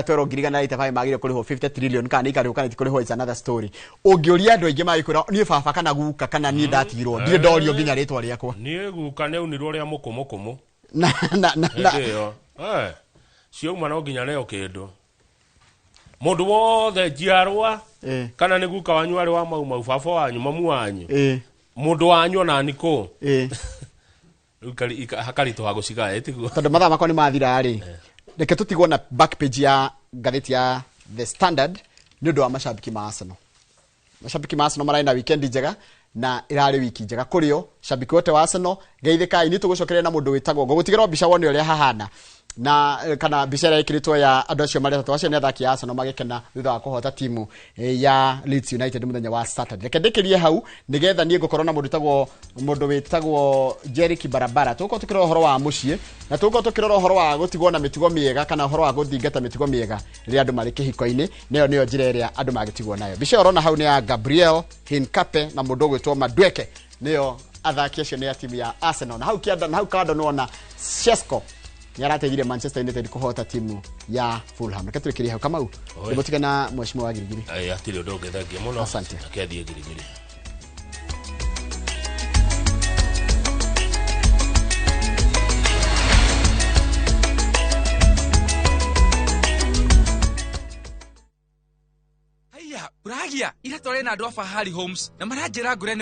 twerwo 1,185 magĩrĩire kũrĩhwo 50 trillion kana nĩ ikarĩhwo kana itikũrĩhwo is another story. Ũngĩũria andũ aingĩ magĩkwĩra niĩ baba kana guka kana niĩ ndatigirwo, ndirĩ ndorio nginya rĩtwa rĩakwa. Niĩ guka nĩaunirwo rĩa mũkũmũkũmũ. Na na na na Hĩndĩ ĩyo, ciauma no nginya neo kĩndũ. Mũndũ wothe njiarwa kana nĩ guka wanyu arĩ wa Mau Mau, baba wanyu, mamu wanyu, mũndũ wanyu ona nĩ kũ. Rĩu hakaritũha gũcigaya tiguo. Tondũ mathaa makwa nĩ mathira rĩ, reke tũtigwo na back page ya ngathĩti ya The Standard nĩ ũndũ wa mashabiki ma Arsenal. Mashabiki ma Arsenal mararĩ na weekend njega na ĩrarĩ wiki njega kũrĩ o. Shabiki wote wa Arsenal geithĩkai, nĩ tũgũcokeria na mũndũ wĩtagwo ngũgũtigĩra mbica wone ũrĩa hahana na kana mbica ĩrĩa ĩkĩrĩtwo ya andũ acio marĩ atatũ acio nĩ athaki a Arsenal magĩkena thutha wa kũhota timu ya Leeds United mũthenya wa Saturday. Reke ndĩkĩrie hau nĩgetha niĩ ngũkorwo na mũndũ wĩtagwo Jerry Kibarabara. Tũgũkorwo tũkĩrora ũhoro wa mũciĩ na tũgũkorwo tũkĩrora ũhoro wa gũtigwo na mĩtugo mĩega kana ũhoro wa gũthingata mĩtugo mĩega rĩrĩa andũ marĩ kĩhiko-inĩ, nayo nĩyo njĩra ĩrĩa andũ magĩtigwo nayo. Mbica ĩyo ũrona hau nĩ ya Gabriel Hincape na mũndũ ũgwĩtwo Madueke, nĩyo athaki acio nĩ a timu ya Arsenal. Na hau kĩanda na hau kando nĩwona Sesko nĩ arateithirie Manchester United kũhota timu ya Fulham. Reke tũrĩkĩrie hau Kamau. Ndĩmũtige na mheshimiwa wa Girigiri. Hatirĩ ũndũ ũngĩ, thengia mũno. Asante. Reke athiĩ Girigiri. Haiya, ũragia ira twarĩ na andũ a Fahari Homes na maranjĩra ngũre nĩ